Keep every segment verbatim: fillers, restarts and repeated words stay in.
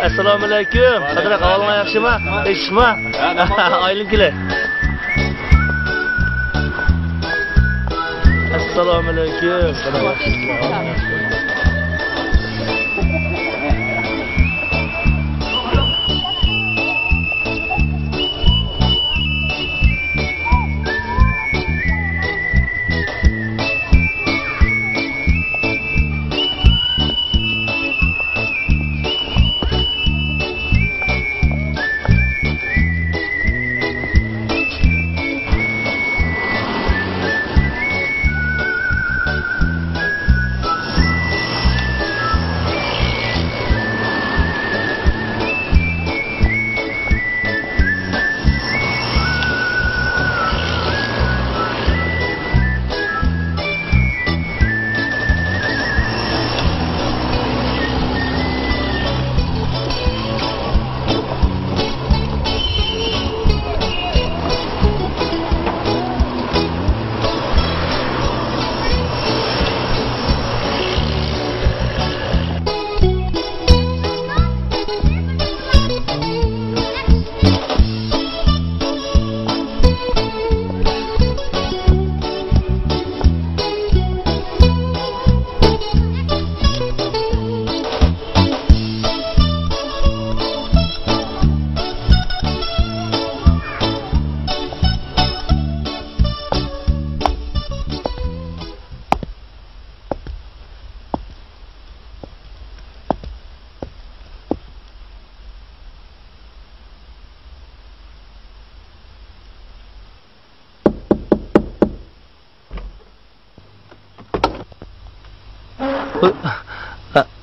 ئەسسالامۇئەلەيكۇم. قادىر ئاكا، ئەھۋالىڭلار ياخشىمۇ؟ ئىشمۇ؟ ئايلىنىپ كېلەي. ئەسسالامۇئەلەيكۇم.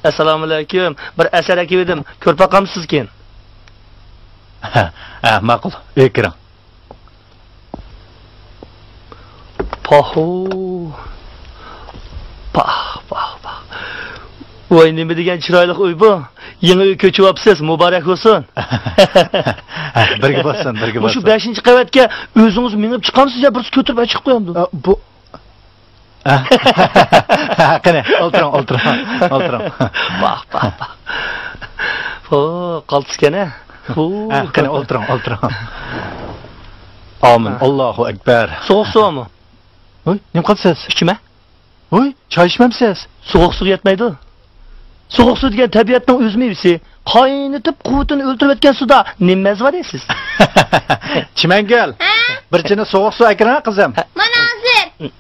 ئەسسالامۇئەلەيكۇم. بىر ئەسەر ئەكىۋىدىم. كۆرۈپ باقامسىز كېيىن؟ ھە، ھە، ماقۇل. ئۆيگە كىرىڭ. پاھۇ. پاھ، پاھ، پاھ. ۋاي، نېمە دېگەن چىرايلىق ئۆي بۇ. يېڭى ئۆي كۆچۈۋاپسىز، مۇبارەك بولسۇن. بىرگە بولسۇن، بىرگە بولسۇن. مۇشۇ بەشىنچى قەۋەتكە ئۆزىڭىز مېڭىپ چىقامسىز يا بىرسى كۆتۈرۈپ ئەچىقىپ قويامدۇ؟ ئە، بۇ. قېنى، ئولتۇرۇڭ، ئولتۇرۇڭ، ئولتۇرۇڭ. پاھ، پاھ، پاھ. ھو، قالتىسكەن ھە. ھە، قېنى، ئولتۇرۇڭ، ئولتۇرۇڭ. ئامىن. ھە. ئاللاھۇ ئەكبەر. سوغۇق سۇ بارمۇ؟ ھوي، نېمە قىلىسىز؟ ئىچىمە. ھوي، چاي ئىچمەمسىز؟ سوغۇق سۇغا يەتمەيدۇ. سوغۇق سۇ دېگەن تەبىئەتنىڭ ئۆز مېۋىسى. قاينىتىپ، قۇۋۋىتىنى ئۆلتۈرۈۋەتكەن سۇدا نېمە مەززە بار دەيسىز؟ چىمەنگۈل، بىر چىنە سوغۇق سۇ ئەكىرىڭە، قىزىم. مانا ھازىر.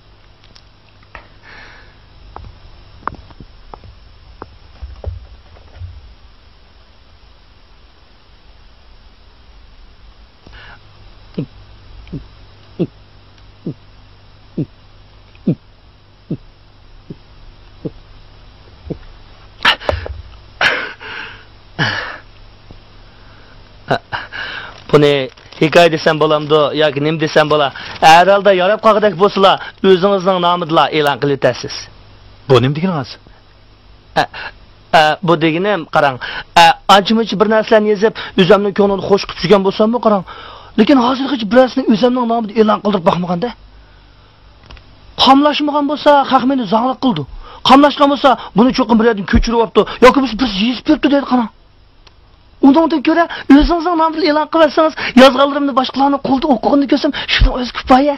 بۇنى ھېكايە دېسەم بولامدۇ ياكى نېمە دېسەم بولا؟ ھەر ھالدا ياراپ قالغۇدەك بولسىلا، ئۆزىڭىزنىڭ نامىدىلا ئېلان قىلىۋېتەرسىز. بۇ نېمە دېگىنىڭىز؟ ئە، ئە، بۇ دېگىنىم، قاراڭ، ئە، ئانچە-مۇنچە بىر نەرسىلەرنى يېزىپ، ئۆزەمنىڭ كۆڭلىنى خۇش قىلىپ يۈرگەن بولساممۇ، قاراڭ، لېكىن ھازىرغىچە بىرەرسىنى ئۆزەمنىڭ نامىدا ئېلان قىلدۇرۇپ باقمىغاندا. قاملاشمىغان بولسا، خەق مېنى زاڭلىق قىلىدۇ. قاملاشقان بولسا، بۇنى چوقۇم بىر يەردىن كۆچۈرۈۋاپتۇ ياكى بولمىسا بىرسى يېزىپ بېرىپتۇ دەيدۇ، قاراڭ. ئۇنىڭدىن كۆرە، ئۆزىڭىزنىڭ نامىدىلا ئېلان قىلىۋەتسىڭىز، يازغانلىرىمنى باشقىلارنىڭ قولىدا ئوقۇغىنىنى كۆرسەم، شۇنىڭ ئۆزى كۇپايە.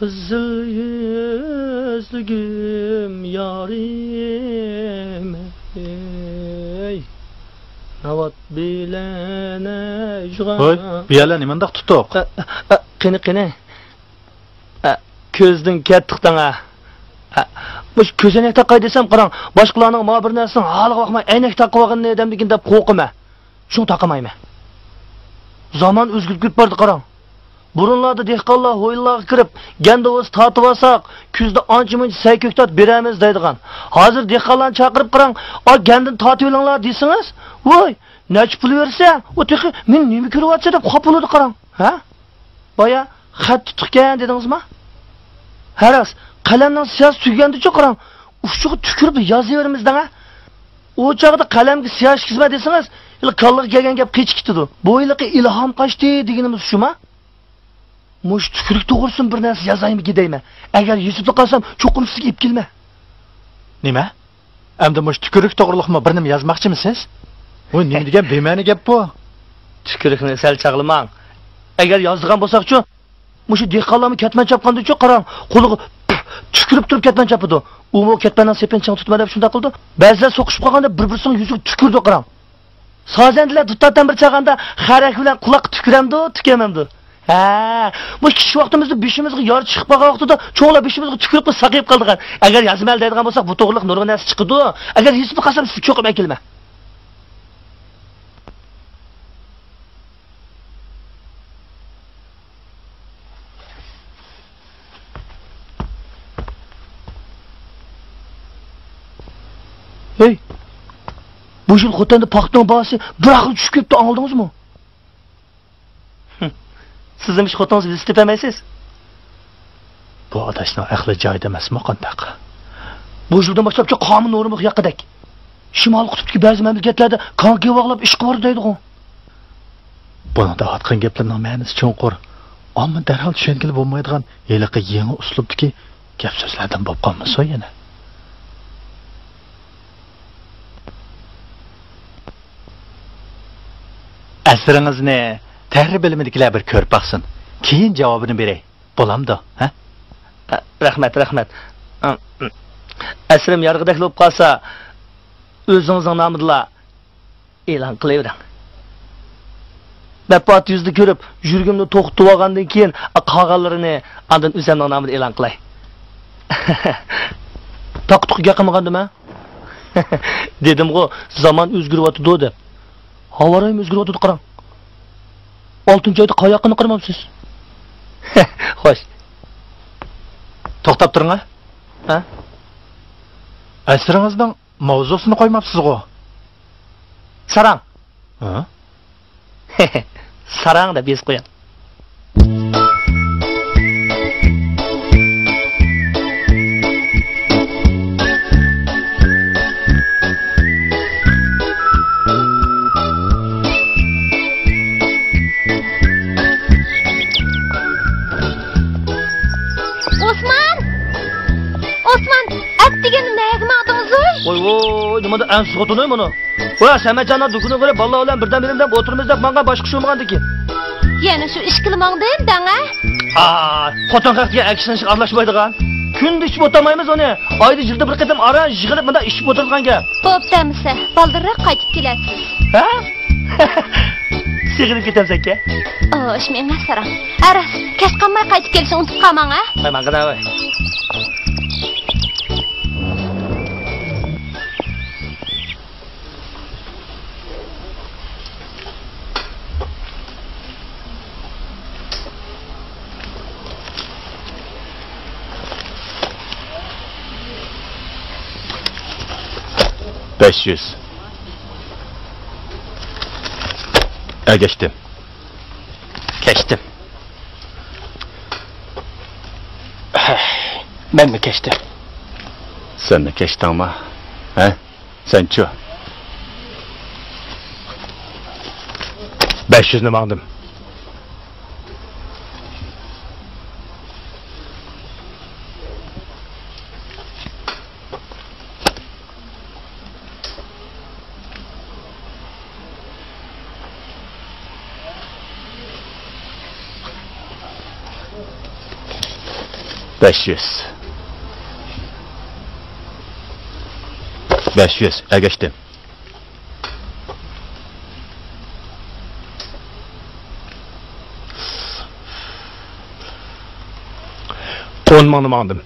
قىزىل يۈزلۈگۈم يارىم ئەي، ناۋات بىلەن ئەجغا. ھوي، بۇ يەرلەر نېمانداق تۇتۇق؟ ئە، ئە، ئە، قېنى، قېنى. ئە، كۆزدىن كەتتىق دەڭ، ئە. ئە، مۇشۇ كۆزەينەك تاقاي دېسەم، قاراڭ، باشقىلارنىڭ مانا بىر نەرسىنىڭ ھالىغا باقماي ئەينەك تاقىۋالغىنىنى دەمدىكىن دەپ قورقىمەن. شۇڭا تاقىمايمەن. زامان ئۆزگىرىپ كېتىپ بارىدۇ، قاراڭ. بۇرۇنلاردا دېھقانلار ھويلىلارغا كىرىپ، گەندە بولسا تارتىۋالساق، كۈزدە ئانچە-مۇنچە سەي-كۆكتات بېرەرمىز دەيدىغان. ھازىر دېھقانلارنى چاقىرىپ قاراڭ، ئا، گەندىنى تارتىۋېلىڭلار دېسىڭىز، ۋوي، نەچچە پۇل بېرىسەن، ئۇ تېخى مېنى نېمە كۆرۈۋاتىسەن دەپ خاپا بولىدۇ، قاراڭ. ھە؟ بايا خەت تۇتۇقكەن دېدىڭىزما؟ ھە راست، قەلەمنىڭ سىياسى تۈگىگەندىچۇ قاراڭ، ئۇچىغا تۈكۈرۈپ يازىۋېرىمىز دەڭە. ئۇ چاغدا قەلەمگە سىيا ئىشكىزمە دېسىڭىز، ھېلى كاللىغا كەلگەن گەپ قېچىپ كېتىدۇ. بۇ ھېلىقى ئىلھام قاچتى دېگىنىمىز شۇما؟ مۇشۇ تۈكۈرۈك توغرىسىدىمۇ بىر نەرسە يازايمىكىن دەيمەن. ئەگەر يېزىپلا قالسام، چوقۇم سىزگە ئېلىپ كېلىمەن. نېمە؟ ئەمدى مۇشۇ تۈكۈرۈك توغرىلىقمۇ بىر نېمە يازماقچىمۇسىز؟ ۋوي، نېمە دېگەن بىمەنە گەپ بۇ؟ تۈكۈرۈكنى سەل چاغلىماڭ. ئەگەر يازىدىغان بولساقچۇ، مۇشۇ دېھقانلارمۇ كەتمەن چاپقاندىچۇ، قاراڭ، قولىغا تۈكۈرۈپ تۇرۇپ كەتمەن چاپىدۇ. ئۇمۇ كەتمەننىڭ سېپىنى چىڭ تۇتىمەن دەپ شۇنداق قىلىدۇ. بەزىلەر سوقۇشۇپ قالغاندا بىر-بىرسىنىڭ يۈزىگە تۈكۈرىدۇ، قاراڭ. سازەندىلەر دۇتار تەمبۇر چالغاندا خەرەك بىلەن قۇلاققا تۈكۈرەمدۇ، تۈكۈرمەمدۇ؟ ھە، بۇ كىچىك ۋاقتىمىزدا بېشىمىزغا يارا چىقىپ قالغان ۋاقتىدا چوڭلار بېشىمىزغا تۈكۈرۈپلا ساقىيىپ قالىدىغان. ئەگەر يازمىلا دەيدىغان بولساق، بۇ توغرىلىق نۇرغۇن نەرسە چىقىدۇ. ئەگەر يېزىپلا قالسام، سىزگە چوقۇم ئەكېلىمەن. ھەي، بۇ يىل خوتەندە پاختىنىڭ باھاسى بىر ئاخىر چۈشۈپ كەتتى، ئاڭلىدىڭىزمۇ؟ سىزمۇ ئىش خوتۇنىڭىز بىلسە تېپەلمەيسىز. بۇ ئاداشنىڭ ئەقلى جايىدا ئەمەسمۇ قانداق؟ بۇ يىلدىن باشلاپچۇ قانۇن نورمىغا ياققىدەك. شىمالىي قۇتۇپتىكى بەزى مەملىكەتلەردە كانكى باغلاپ ئىشقا بارىدۇ دەيدىغۇ. بۇنىڭدا ئاتقان گەپلىرىنىڭ مەنىسى چوڭقۇر. ئامما دەرھال چۈشەنگىلى بولمايدىغان ھېلىقى يېڭى ئۇسلۇبتىكى گەپ-سۆزلەردىن بولۇپ قالمىسۇن يەنە. ئەسىرىڭىزنى تەھرىر بۆلۈمىدىكىلەر بىر كۆرۈپ باقسۇن. كېيىن جاۋابىنى بېرەي. بولامدۇ، ھە؟ ئە، رەھمەت، رەھمەت. ئە، ئەسىرىم يارىغۇدەكلا بولۇپ قالسا، ئۆزىڭىزنىڭ نامىدىلا ئېلان قىلىۋېرىڭ. مەنپەئەت يۈزىنى كۆرۈپ، يۈرىكىمنى توختىتىۋالغاندىن كېيىن، قالغانلىرىنى ئاندىن ئۆزۈمنىڭ نامىدا ئېلان قىلاي. تاقا-تۇقا گەپ قىلمىغاندىم ھە؟ دېدىمغۇ، زامان ئۆزگىرىۋاتىدۇ دەپ. ھاۋا رايىمۇ ئۆزگىرىۋاتىدۇ، قاراڭ. ئالتىنچى ئايدا قاياققىنى قارىمامسىز؟ خوش. توختاپ تۇرۇڭ ھە. ھە؟ ئەسىرىڭىزنىڭ ماۋزۇسىنى قويماپسىزغۇ؟ ساراڭ. ھە؟ ساراڭ دەپ يېزىپ قويۇڭ. ئوسمان! ئوسمان، ئەتىگەن نەگە ماڭدىڭىز؟ ۋوي، ۋوي، نېمانداق ئەنسىز خوتۇن ئاي مانا. ۋە سەمەتجاننىڭ دۇكىنىغا بېرىپ، بالىلار بىلەن بىردەم بېرىمىز دەپ ئولتۇرىمىز دەپ ماڭغان، باشقا ئىش بولمىغاندىكىن. يەنە شۇ ئىشكىلا ماڭدىم دەڭ ھە؟ ئا، خوتۇن خەق دېگەن ئەكشىنىشقا ئارىلاشمايدىغان. كۈندە ئىچىپ ئولتۇرمايمىز ئۇنى. ئايدا يىلدا بىر قېتىم ئاران يىغىلىپ مۇنداق ئىچىپ ئولتۇرىدىغان گەپ. بوپتۇ ئەمىسە، بالدۇرراق قايتىپ كېلەتسىز. ھە؟ سېغىنىپ كېتەمسەنكەن؟ ئوش، مېڭە ساراڭ. ھە راست، كەچ قالماي قايتىپ كېلىشنى ئۇنتۇپ قالماڭ ھە. ۋاي ماڭغىنا ۋاي. بەش يۈز. ئەگەشتىم. كەچتىم. مەنمۇ كەچتىم. سەنمۇ كەچتىڭما؟ ھە؟ سەنچۇ؟ بەش يۈزنى ماڭدىم. بەش يۈز. بەش يۈز، ئەگەشتىم. ئون مىڭنى ماڭدىم.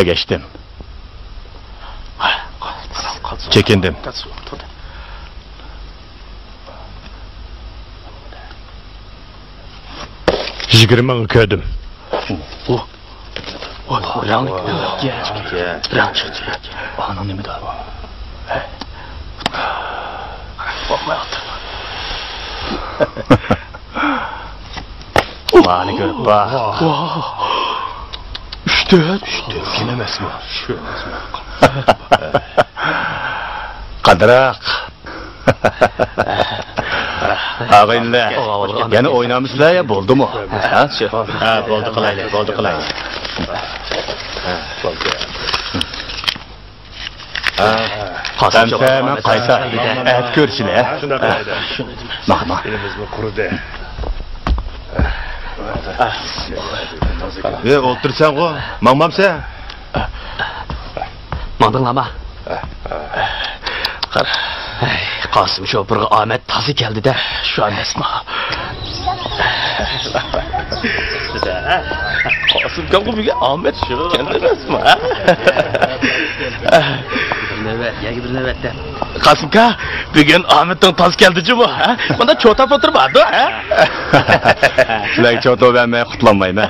ئەگەشتىم. چېكىندىم. يىگىرمە مىڭ كۆردۈم. ۋاي، رەڭلىك. رەڭ چىقتى. ئانىڭ نېمىدە؟ مانى كۆرۈپ باق. ئۈچ تۆت. ئۈچ تۆت. كىم ئەمەسمۇ؟ قادىراق. ئاغىنىلەر، يەنە ئوينامسىلەر يا بولدىمۇ؟ ھە؟ ھە، بولدى قىلايلى، بولدى قىلايلى. ھە، قاسىم، مەن قايتا. ئەتە كۆرۈشىلى، ھە؟ شۇنداق قىلايلى. ماڭ، ماڭ. ئېلىمىزمۇ قۇرۇدى. ئە، ئولتۇرسەنغۇ، ماڭمامسەن؟ ماڭدىڭلارما؟ قارا. ھەي، قاسىم شوپۇرغا ئامەت تازا كەلدى-دە، شۇ ئەمەسمۇ؟ قاسىم كاڭغا بۈگۈن ئامەت كەلدى ئەمەسمۇ، ھە؟ بىر نۆۋەت، يەنە بىر نۆۋەتتە. قاسىمكا، بۈگۈن ئامىتىڭ تاز كەلدى جۇمۇ، ھە؟ مۇندا چوتاپ ئولتۇرمامدۇ، ھە؟ سىلەرگە چوتاپ بەرمەي قۇتۇلالمايمەن.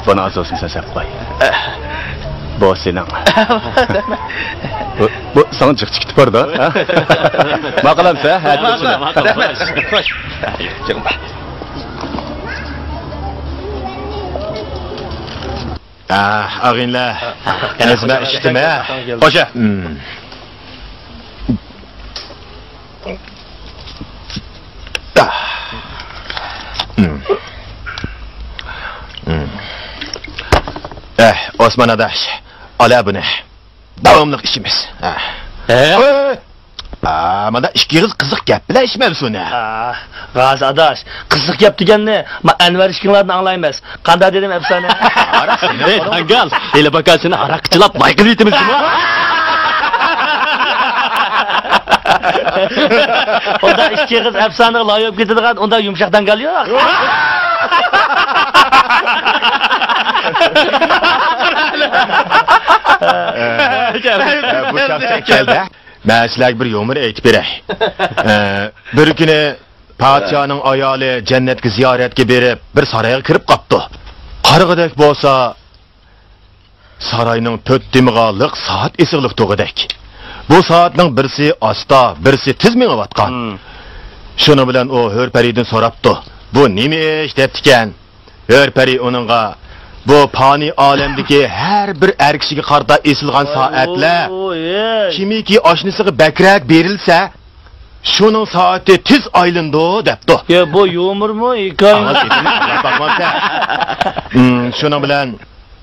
بۇنى ئاز بولسۇن سەن سەپ قوي. بۇ سېنىڭ. بۇ، بۇ ساڭا جىق چىقىپ باردا، ھە؟ ماقۇلامسەن، ھە؟ ماقۇل، ماقۇل. رەھمەت. خوش. ئاغىنىلەر، ئەزمە ئىشتىمە. خوشە. ئەھ، ئوسمان ئاداش، ئالا بۇنى. داۋاملىق ئىچىمىز. ھە؟ ئە، مانا ئىككى ئېغىز قىزىق گەپ بىلەن ئىچمەمسۇنە. ئا، غازى ئاداش، قىزىق گەپ دېگەننى ما ئەنۋەر ئىككىڭلاردىن ئاڭلايمىز. قانداق دېدىم ئەپسانە؟ ھاراق سېنىڭ ئەي، قولۇڭ. داڭگال، ھېلى باكا سېنى ھاراققا چىلاپ لاي قىلىۋېتىمىز جۇمۇ. ئۇنداق ئىككى ئېغىز ئەپسانىغا لايىق بولۇپ كېتىدىغان ئۇنداق يۇمشاق داڭگال يوق. بۇ شەخس كەلدى. مەن سىلەرگە بىر يۇمۇر ئېيتىپ بېرەي. ئە، بىر كۈنى پادىشاھنىڭ ئايالى جەننەتكە زىيارەتكە بېرىپ، بىر سارايغا كىرىپ قاپتۇ. قارىغۇدەك بولسا، ساراينىڭ تۆت تېمىغا لىق سائەت ئېسىقلىق تۇرغۇدەك. بۇ سائەتنىڭ بىرسى ئاستا، بىرسى تېز مېڭىۋاتقان. شۇنىڭ بىلەن ئۇ ھۆر پەرىدىن سوراپتۇ، «بۇ نېمە ئىش؟» دەپتىكەن. ھۆر پەرى ئۇنىڭغا، «بۇ پانىي ئالەمدىكى ھەر بىر ئەر كىشىگە قارىتا ئېسىلغان سائەتلەر، كىمكى ئاشنىسىغا بەكرەك بېرىلسە، شۇنىڭ سائىتى تېز ئايلىنىدۇ» دەپتۇ. يا، بۇ يۇمۇرمۇ، ھېكايىمۇ؟ ئاڭا گېپىنى ئاڭلاپ باقمامسەن؟ ھىم، شۇنىڭ بىلەن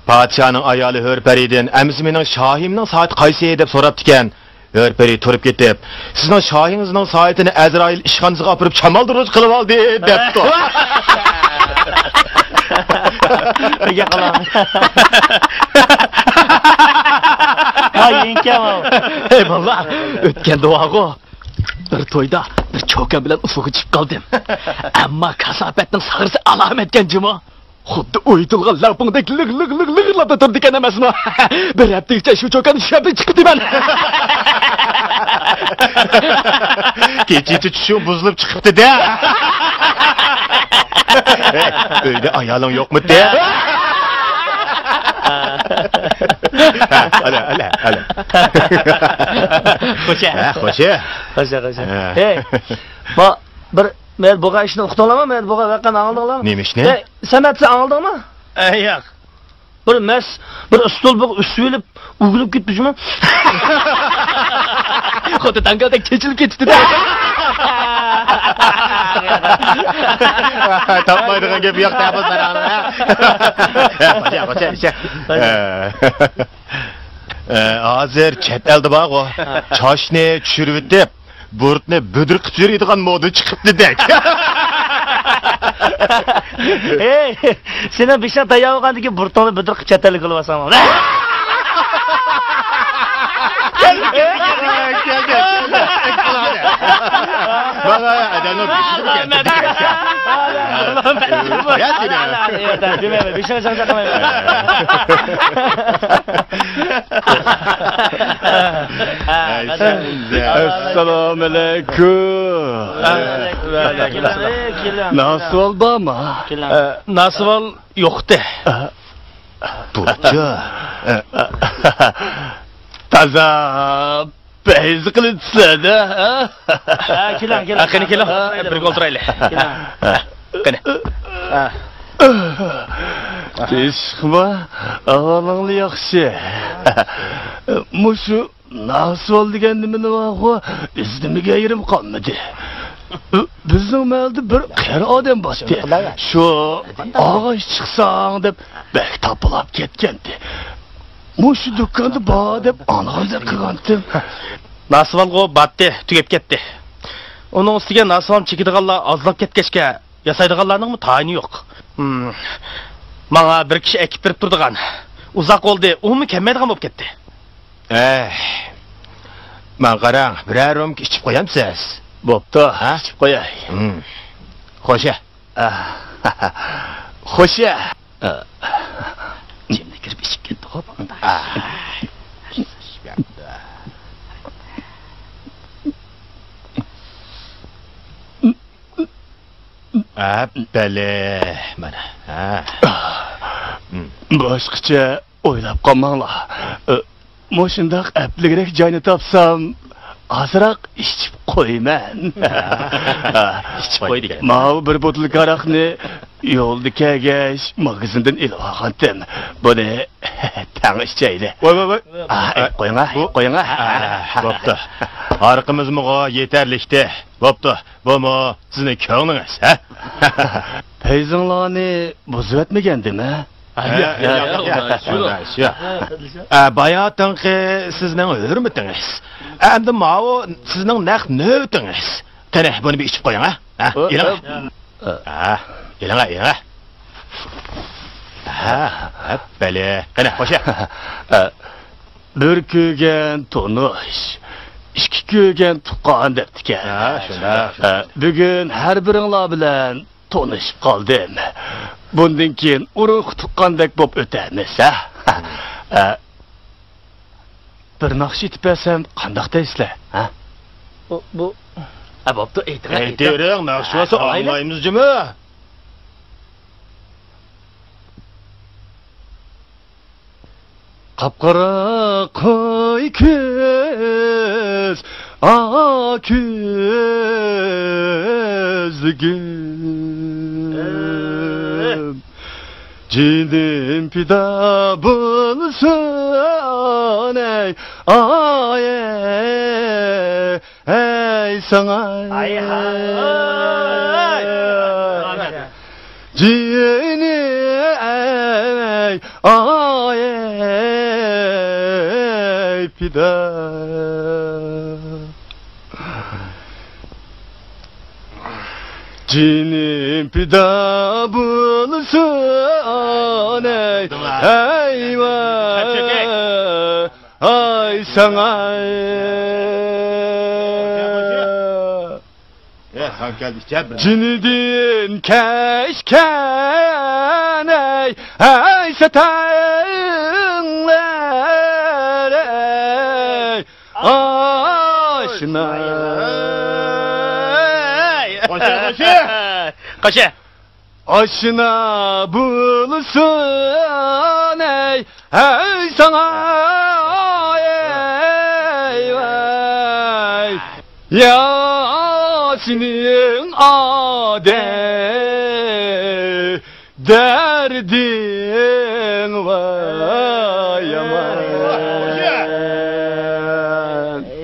پادىشاھنىڭ ئايالى ھۆر پەرىدىن، «ئەمىسە مېنىڭ شاھىمنىڭ سائىتى قايسى؟» دەپ سوراپتىكەن. ھۆر پەرى تۇرۇپ كېتىپ، «سىزنىڭ شاھىڭىزنىڭ سائىتىنى ئەزرائىل ئىشخانىسىغا ئاپىرىپ چامالدۇرغۇچ قىلىۋالدى» دەپتۇ. نېگە قالاڭ؟ ۋاي، يېڭىكەن ئاۋۇ. ھەي، بالىلار، ئۆتكەندە بارغۇ، بىر تويدا بىر چوكان بىلەن ئۇسسۇلغا چىقىپ قالدىم. ئەمما كاساپەتنىڭ ساغرىسى ئالامەتكەن جۇمۇ. خۇددى ئويۇتۇلغان لەڭپۇڭدەك لىغ، لىغ، لىغ، لىغىرلاپ تۇرىدىكەن ئەمەسمۇ؟ بىر ھەپتىگىچە شۇ چوكاننى چىشلەپ چىقىپتىمەن. كېچىچە چۈشۈڭ بۇزۇلۇپ چىقىپتۇ-دە. ئۆيدە ئايالىڭ يوقمىتى؟ ئەلە، ئەلە، ئەلە. خوشە. ھە، خوشە. خوشە، خوشە. ھە. ھەي، ما، بىر مەيەر بولغان ئىشنى ئۇقتۇڭلارمۇ؟ مەيەر بولغان ۋەقەنى ئاڭلىدىڭلارمۇ؟ نېمە ئىشنى؟ ئەي، سەمەت، سەن ئاڭلىدىڭمۇ؟ ئەي، ياق. بىر مەس، بىر ئۇسسۇل، بىر ئۈسۈۋېلىپ ئۆگىنىپ كېتىپتۇ جۇمۇ. خۇددى داڭگالدەك چېچىلىپ كېتىپتۇ-دە. تاپمايدىغان گەپ يوق-دە بۇ ساراڭنىڭ، ھە؟ خوشە، خوشە، خوشە. ئە، ھازىر چەت ئەلدە بارغۇ، چاچنى چۈشۈرۈۋېتىپ، بۇرۇتنى بۈدرە قىلىپ يۈرىدىغان مودا چىقىپتۇ-دەك. ھەي، سېنىڭ بېشىڭ تەييار بولغاندىن كېيىن بۇرۇتۇڭنى بۈدرە قىلىپ چەت ئەلگە يوللىۋالساڭ. كەل، كەل، كەل، كەل، كەل. مانا ئادەمنىڭ بېشىنى كەلتۈردى. يا سېنى. دېمەيمەن، بېشىڭنى چاقچاق قىلمايمەن. ئەسسالامۇ ئەلەيكۇم. ناسىۋال بارمۇ؟ ناسىۋال يوقتى. بوپتۇ. تازا پەيز قىلىپسىلەر-دە، ھە؟ ھە، كېلىڭ، كېلىڭ. ھە، قېنى، كېلىڭ. بىرگە ئولتۇرايلى. كېلىڭ. ھە، قېنى. تىنچلىقما؟ ئەھۋالىڭلار ياخشى. مۇشۇ ناسۋال دېگەن نېمىنى بارغۇ، ئىزدىمىگەن يېرىم قالمىدى. بىزنىڭ مەھەللىدە بىر قېرى ئادەم بارتتى. شۇ ئاغاچ چىقساڭ دەپ بەك تاپىلاپ كەتكەنتى. مۇشۇ دۇكاندا بار دەپ ئاڭلىغاندەك قىلغانتىم. ناسىۋالغۇ باتتى، تۈگەپ كەتتى. ئۇنىڭ ئۈستىگە ناسىۋالنى چېكىدىغانلار ئازلاپ كەتكەچكە، ياسايدىغانلارنىڭمۇ تايىنى يوق. ھىم. ماڭا بىر كىشى ئەكىپ بېرىپ تۇرىدىغان. ئۇزاق بولدى، ئۇمۇ كەلمەيدىغان بولۇپ كەتتى. ئەي، ماڭا قاراڭ، بىرەر رومكا ئىچىپ قويامسىز؟ بوپتۇ، ھە؟ ئىچىپ قوياي. ھىم. خوشە. ئاھ، خوشە. ئاھ. جىملا كىرىپ ئىچىپ كەتتىغۇ بۇ. ئاھ. ئەپپەلى، مانا. ھە. باشقىچە ئويلاپ قالماڭلار. ئە، مۇشۇنداق ئەپلىكرەك جاينى تاپسام، ئازراق ئىچىپ قويىمەن. ئىچىپ قوي دېگەن. ماۋۇ بىر بوتۇلكا ھاراقنى يولدا كەلگەچ ماگىزىندىن ئېلىپ ئالغانتىم. بۇنى تەڭ ئىچەيلى. ۋاي، ۋاي، ۋاي. ئا، ئە، قويۇڭا، بۇ قويۇڭا. ئا، بوپتۇ. ھارىقىمىزمۇغۇ يېتەرلىكتى. بوپتۇ. بۇمۇ سىزنىڭ كۆڭلىڭىز، ھە؟ پەيزىڭلارنى بۇزۇۋەتمىگەندىم، ھە؟ ھە، ھە، ھە، ھە، ھە، ھە، ھە. ئە، باياتىنقى سىزنىڭ ھۆرمىتىڭىز. ئەمدى ماۋۇ سىزنىڭ نەق نۆۋىتىڭىز. قېنى، بۇنى بىر ئىچىپ قويۇڭ، ھە؟ ھە، ئۆ، ئېلىڭ. ئۆ. ھە، ئېلىڭ، ئېلىڭ. ھە، ئەپپەلى. قېنى، خوشە. ئە، بىر كۆرگەن تونۇش، ئىككى كۆرگەن تۇغقان دەپتىكەن. ھە، شۇنداق. ئە، بۈگۈن ھەر بىرىڭلار بىلەن تونۇشۇپ قالدىم. بۇندىن كېيىن ئۇرۇق تۇغقاندەك بوپ ئۆتەرمىز، ھە؟ ئە، بىر ناخشا ئېيتىپ بەرسەم قانداق دەيسىلەر، ھە؟ بۇ، بۇ. ھە، بوپتۇ، ئېيتىڭ، ئېيتىڭ. ئېيتىۋېرىڭ، ناخشا بولسا ئاڭلايمىز جۇمۇ. قاپقارا قوي كۆز، ئاق كۆزلۈكۈم. جېنىم پىدا بولسۇن، ئەي، ئاي، ئەي. ئەي ساڭا، ئاي، ھاي. جېنىم ئەي، ئاي، ئەي، پىدا. جېنىم پىدا بولسۇن، ئەي، ئەي، ۋاي. ئاي ساڭا. جېنىدىن كەچكەن ئەي، ئەي ساتاڭلار ئەي، ئاشنا. قوشە، قوشە. قوشە. ئاشنا بولسۇن ئەي، ئەي ساڭا، ئەي ۋاي. يا سېنىڭ ئادەم دەردىڭ ۋاي يامان.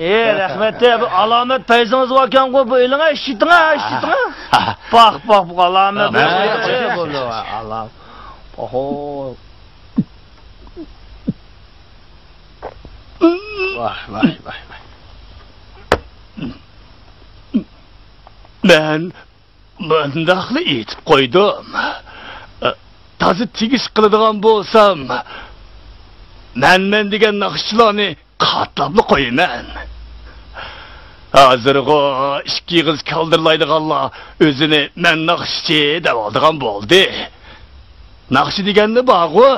ئى، رەھمەت، بۇ ئالامەت پەيزىڭىز باركەنغۇ، بۇ ئېلىڭە، ئىشلىتىڭە، ئىشلىتىڭە. پاھ، پاھ، بۇ ئالامەت. ئالام. ئوھو. ۋاھ، ۋاھ، ۋاھ، ۋاھ. مەن مۇنداقلا ئېيتىپ قويدۇم. تازا تېگىش قىلىدىغان بولسام، مەنمەن دېگەن ناخشىچىلارنى قاتلاپلا قويىمەن. ھازىرغۇ ئىككى ئېغىز كالدىرلايدىغانلار ئۆزىنى مەن ناخشىچى دەۋالىدىغان بولدى. ناخشا دېگەنلا بارغۇ.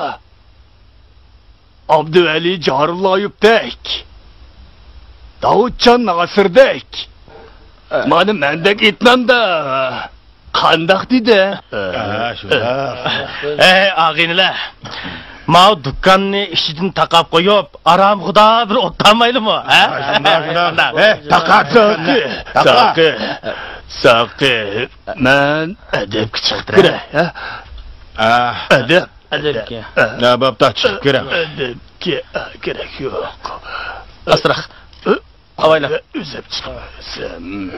ئابدۇۋەلى جارۇللايېۋتەك، داۋۇتجان ناسىردەك، مانا مەندەك ئېيتمامدا. قانداق دېدى؟ ھە، شۇنداق. ئەي، ئاغىنىلەر! ماۋۇ دۇكاننى ئىچىدىن تاقاپ قويۇپ، ئارامخۇدا بىر ئولتۇرمايلىمۇ، ھە؟ شۇنداق، شۇنداق. ھە، تاقا، ساقى، تاقا. ساقى، ساقى. مەن ئەدەپكە چىقىپ كىرەي، ھە؟ ئەدەپ. ئەدەپكە. نە بوپتۇ، چىقىپ كىرەڭ. ئەدەپكە كېرەك يوق. ئاستىراق. ئاۋايلا. ئۆزۈم چىقىمەن.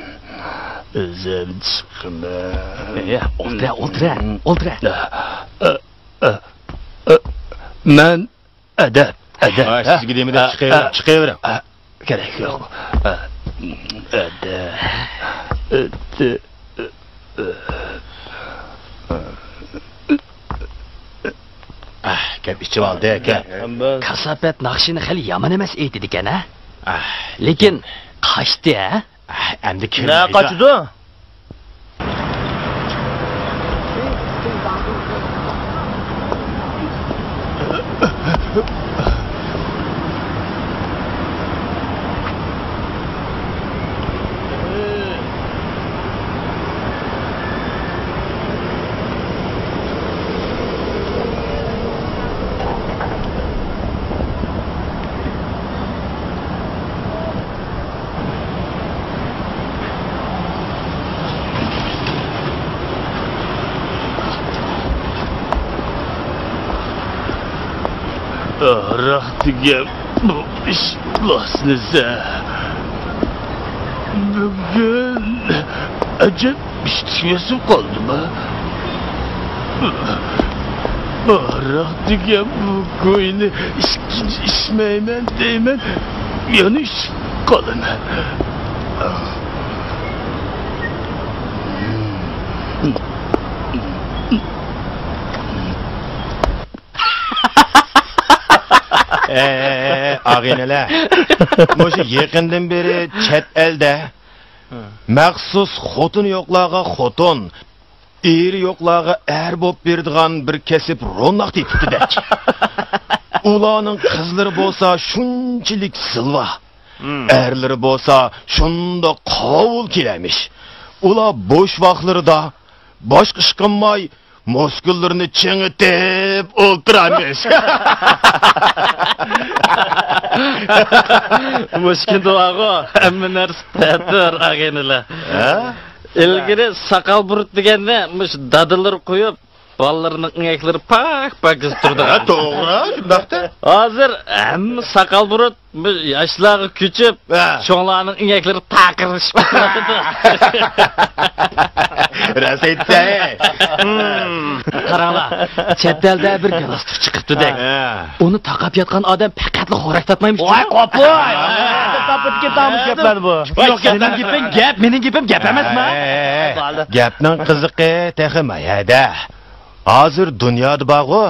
ئۆزۈم چىقىمەن. ئولتۇرە، ئولتۇرە، ئولتۇرە. مەن ئەدەپ، ئەدەپ. ھە، سىزگە دېمىدى، چىقىۋېرىڭ، چىقىۋېرىڭ. كېرەك يوق. ئەدەپ. ئەھ، گەپ ئىچىۋالدى، گەپ. كاساپەت ناخشىنى خېلى يامان ئەمەس ئېيتىدىكەن، ھە؟ ئەھ. لېكىن قاچتى، ھە؟ ئەھ، ئەمدى كىرمەيدۇ. نە قاچىدۇ؟ ھاراق دېگەن بۇ ئىش بولسىنىزە. بۈگۈن ئەجەب ئىچكۈسى قالدىما؟ ھاراق دېگەن بۇ گۇينى ئىچكىنە ئىچمەيمەن دەيمەن، يەنە ئىچىپ قالىمەن. ئەي، ئەي، ئەي، ئاغىنىلەر، مۇشۇ يېقىندىن بېرى چەت ئەلدە مەخسۇس خوتۇنى يوقلارغا خوتۇن، ئېرى يوقلارغا ئەر بولۇپ بېرىدىغان بىر كەسىپ روناق تېپىپتىدەك. ئۇلارنىڭ قىزلىرى بولسا شۇنچىلىك زىلۋا، ئەرلىرى بولسا شۇنداق قاۋۇل كېلەرمىش. ئۇلار بوش ۋاقىتلىرىدا باشقا ئىش قىلماي، مۇسكۇللىرىنى چىڭىتىپ ئولتۇرارمىش. مۇشۇ كۈندە بارغۇ، ھەممە نەرسە تەتۈر، ئاغىنىلەر. ھە؟ ئىلگىرى ساقال بۇرۇت دېگەننى مۇشۇ دادىلىرى قويۇپ، بالىلىرىنىڭ ئىڭەكلىرى پاك-پاكىز تۇرىدىغان. ھە، توغرا، شۇنداقتا. ھازىر ھەممە ساقال بۇرۇت بۇ ياشلارغا كۆچۈپ، ھە، چوڭلارنىڭ ئىڭەكلىرى تاقىرلىشىپ كېتىۋاتىدۇ. راست ئېيتتى. ھىم، قاراڭلار، چەت ئەلدە بىر گالاستۇك چىقىپتۇدەك. ھە. ئۇنى تاقاپ ياتقان ئادەم پەقەتلا خوراك تارتمايمىش. ۋاي، قوپۇي! تاپىدىكى تامۇش گەپلەر بۇ. يوق، مېنىڭ گېپىم گەپ، مېنىڭ گېپىم گەپ ئەمەسما؟ ھەي، ھەي، ھەي. گەپنىڭ قىزىقى تېخى مايەدە. ھازىر دۇنيادا بارغۇ،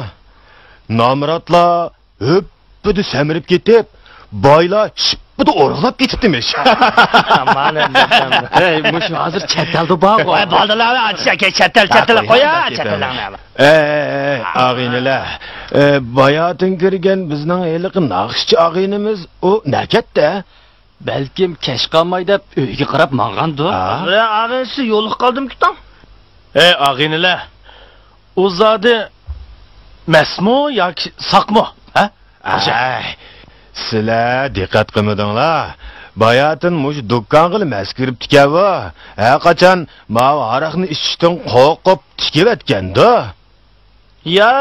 نامراتلار ھۆپپىدە سەمرىپ كېتىپ، بايلار شىپپىدە ئورۇقلاپ كېتىپتىمىش. ئامان ئەمدى. ھەي، مۇشۇ ھازىر چەت ئەلدە بارغۇ. ۋاي، بالىلار، چەت ئەل، چەت ئەل، قويا، چەت ئەللەرنى. ئەي، ئەي، ئەي، ئاغىنىلەر، ئە، باياتىن كىرگەن بىزنىڭ ھېلىقى ناخشىچى ئاغىنىمىز ئۇ نەكەتتە؟ بەلكىم كەچ قالماي دەپ ئۆيگە قاراپ ماڭغاندۇ؟ ھە؟ بىرەر ئاغىنىسى يولۇقۇپ قالدىمىكىن؟ ئەي، ئاغىنىلەر، ئۇ زادى مەستمۇ ياكى ساقمۇ؟ ھە؟ ئەي، سىلەر دىققەت قىلمىدىڭلار. باياتىن مۇشۇ دۇكانغىلا مەس كىرىپتىكەن بۇ. ھەرقاچان ماۋۇ ھاراقنى ئىچىشتىن قورقۇپ تىكىۋەتكەندۇ. يا،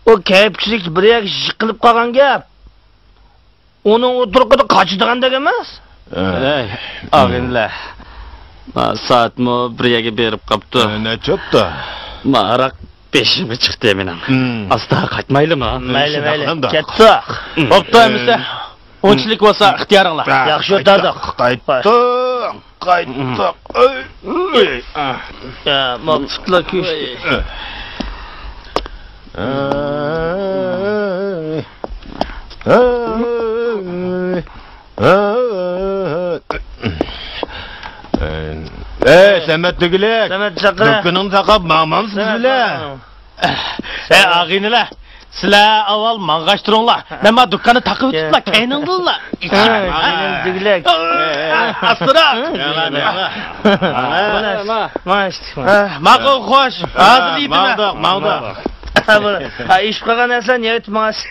ئۇ كەيپچىلىك بىر يەرگە يىقىلىپ قالغان گەپ. ئۇنىڭ ئوتتۇرىقىدا قاچىدىغاندەك ئەمەس. ئەي، ئاغىنىلەر، ما سائەتمۇ بىر يەرگە بېرىپ قاپتۇ. ئە، نەچچە بوپتۇ؟ ما ھاراق بېشىمغا چىقتى مېنىڭ. ئاستا قايتمايلىما؟ مەيلى، مەيلى. كەتتۇق. بوپتۇ، ئەمىسە. ئۇنچىلىك بولسا ئىختىيارىڭلار. ياخشى ئۆتەردۇق. قايتتۇق. قايتتۇق. ئۆي، ئۆي. يا، ماقسۇتلا كۈچ. ئەي، سەمەت دېگۈلۈك. سەمەت چاقىرە. دۇكىنىڭنى تاقاپ ماڭمامسىز بىلە؟ ئەي، ئاغىنىلەر، سىلەر ئاۋۋال ماڭغاچ تۇرۇڭلار. مەن ما دۇكاننى تاقىۋېتىپلا، كەينىڭدىنلا ئىچىمەن. ئاغىنىلەر دېگۈلۈك. ئاستىراق. ماقۇل، خوش. ھازىر يېتىمەن. ماڭدۇق، ماڭدۇق. ھە، بۇ، ھە، ئېشىپ قالغان نەرسىلەرنى يەۋېتىپ ماڭاسىز.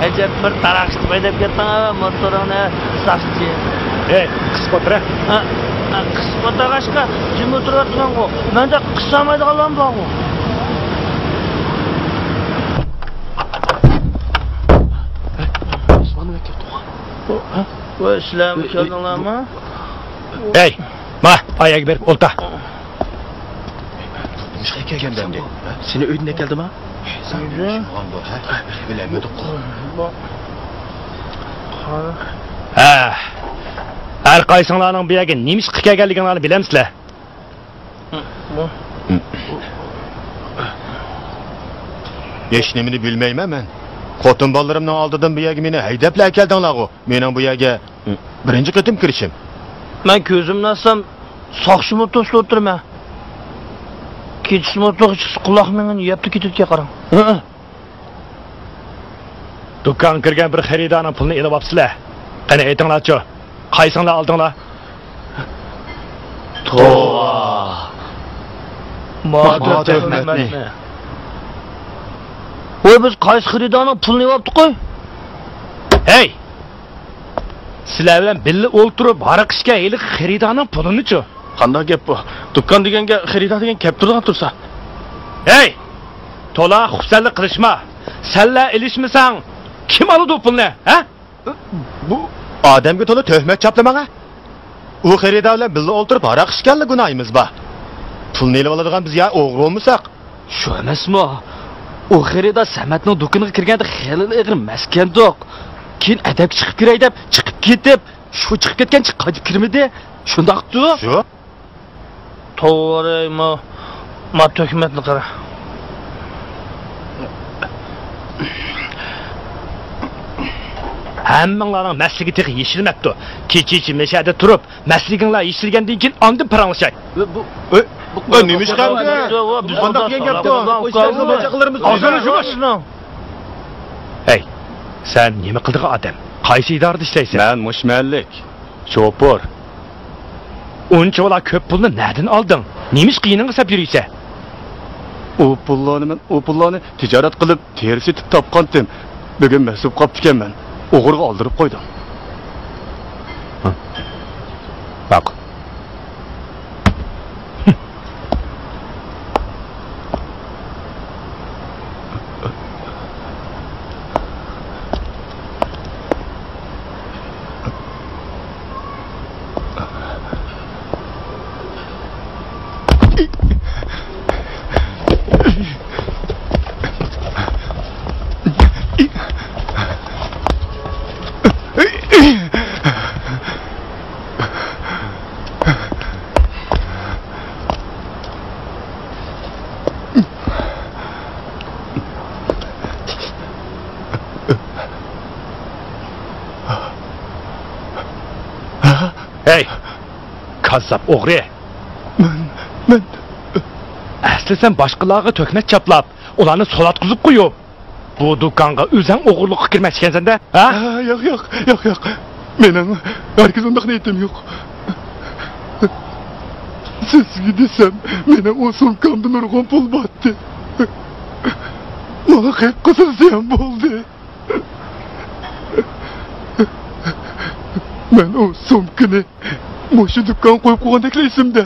ئەجەب بىر تاراقشىتىپ ھەيدەپ كەتتىڭ، موتورۇڭنى ساقچى. ھەي، قىسىپ ئولتۇر. ھە، ھە، قىسىپ ئولتۇرغاچقا جىم ئولتۇرۇۋاتىمەنغۇ. مەندە قىسالمايدىغانلارمۇ بارغۇ. ۋاي، سىلەرمۇ كەلدىڭلارمۇ؟ ھەي، ما، ئاياغغا بېرىپ ئولتۇر. نېمىشقا كەلگەندە ئەمدى؟ سېنى ئۆيدىن ئەكەلدىما؟ ئۆيدە؟ بىلەلمىدۇق. ھە. ھەر قايسىڭلارنىڭ بۇ يەرگە نېمىشقا كەلگەنلىكىڭلارنى بىلەمسىلەر؟ بۇ. ھېچ نېمىنى بىلمەيمەن مەن. خوتۇن بالىلىرىمنىڭ ئالدىدىن بۇ يەرگە مېنى ھەيدەپلا ئەكەلدىڭلارغۇ. مېنىڭ بۇ يەرگە بىرىنچى قېتىم كىرىشىم. مەن كۆزۈمنى ئاچسام، ساقچى موتوسىدا ئولتۇرىمەن. كېچىسىمۇ توغ چىقسا، قۇلاق مېڭىنى يەپلا كېتىدىكەن، قاراڭ. ھە؟ دۇكانغا كىرگەن بىر خېرىدارنىڭ پۇلىنى ئېلىۋاپسىلەر. قېنى، ئېيتىڭلارچۇ، قايسىڭلار ئالدىڭلار؟ توۋا! ما تۆھمەتنى! ۋاي، بىز قايسى خېرىدارنىڭ پۇلىنى ئېلىۋاپتۇق؟ ھەي! سىلەر بىلەن بىللە ئولتۇرۇپ ھاراق ئىچكەن ھېلىقى خېرىدارنىڭ پۇلىنىچۇ؟ قانداق گەپ بۇ؟ دۇكان دېگەنگە خېرىدار دېگەن كەپ تۇرىدىغان تۇرسا. ھەي! تولا خۇپسەنلىك قىلىشما. سەنلا ئېلىشمىساڭ، كىم ئالىدۇ پۇلنى، ھە؟ بۇ ئادەمگە تولا تۆھمەت چاپلا ماڭا. ئۇ خېرىدار بىلەن بىللە ئولتۇرۇپ ھاراق ئىچكەنلا گۇناھىمىز بار. پۇلنى ئېلىۋالىدىغان بىز يا ئوغرى بولمىساق. شۇ ئەمەسمۇ؟ ئۇ خېرىدار سەمەتنىڭ دۇكىنىغا كىرگەندە خېلىلا ئېغىر مەستكەندۇق. كېيىن ئەدەپكە چىقىپ كىرەي دەپ چىقىپ كېتىپ، شۇ چىقىپ كەتكەنچە قايتىپ كىرمىدى. شۇنداقتۇ؟ شۇ. توۋا، ما، ما تۆھمەتنى قارا. ھەممىڭلارنىڭ مەستلىكى تېخى يېشىلمەپتۇ. كېچىچە مەشەدە تۇرۇپ، مەستلىكىڭلار يېشىلگەندىن كېيىن ئاندىن پاراڭلىشاي. بۇ، بۇ، نېمە ئىش قىلدى؟ قانداق دېگەن گەپتۇ؟ ئازراق يۇمۇش. ھەي، سەن نېمە قىلىدىغان ئادەم؟ قايسى ئىدارىدە ئىشلەيسەن؟ مەن مۇشۇ مەھەللىك. شوپۇر. ئۇنچىۋالا كۆپ پۇلنى نەدىن ئالدىڭ؟ نېمە ئىشقا يېنىڭغا سەپ يۈرۈيسەن؟ ئۇ پۇللارنى مەن، ئۇ پۇللارنى تىجارەت قىلىپ، تېرە سېتىپ تاپقانتىم. بۈگۈن مەست بولۇپ قاپتىكەنمەن. ئوغرىغا ئالدۇرۇپ قويدۇم. ھە. ماقۇل. ھەي، كاززاپ ئوغرى! مەن، مەن. ئەسلى سەن باشقىلارغا تۆھمەت چاپلاپ، ئۇلارنى سوراققا قويۇپ، بۇ دۇكانغا ئۆزۈڭ ئوغرىلىققا كىرمەكچىكەنسەن-دە، ھە؟ ھە، ياق، ياق، ياق، ياق. مېنىڭ ھەرگىز ئۇنداق نىيىتىم يوق. سىزگە دېسەم، مېنىڭ ئۇ سومكامدا نۇرغۇن پۇل بارتتى. ماڭا قېقىپ قىلسىڭىز ھەم بولدى. مەن ئۇ سومكىنى مۇشۇ دۇكانغا قويۇپ قويغاندەكلا ئېسىمدە.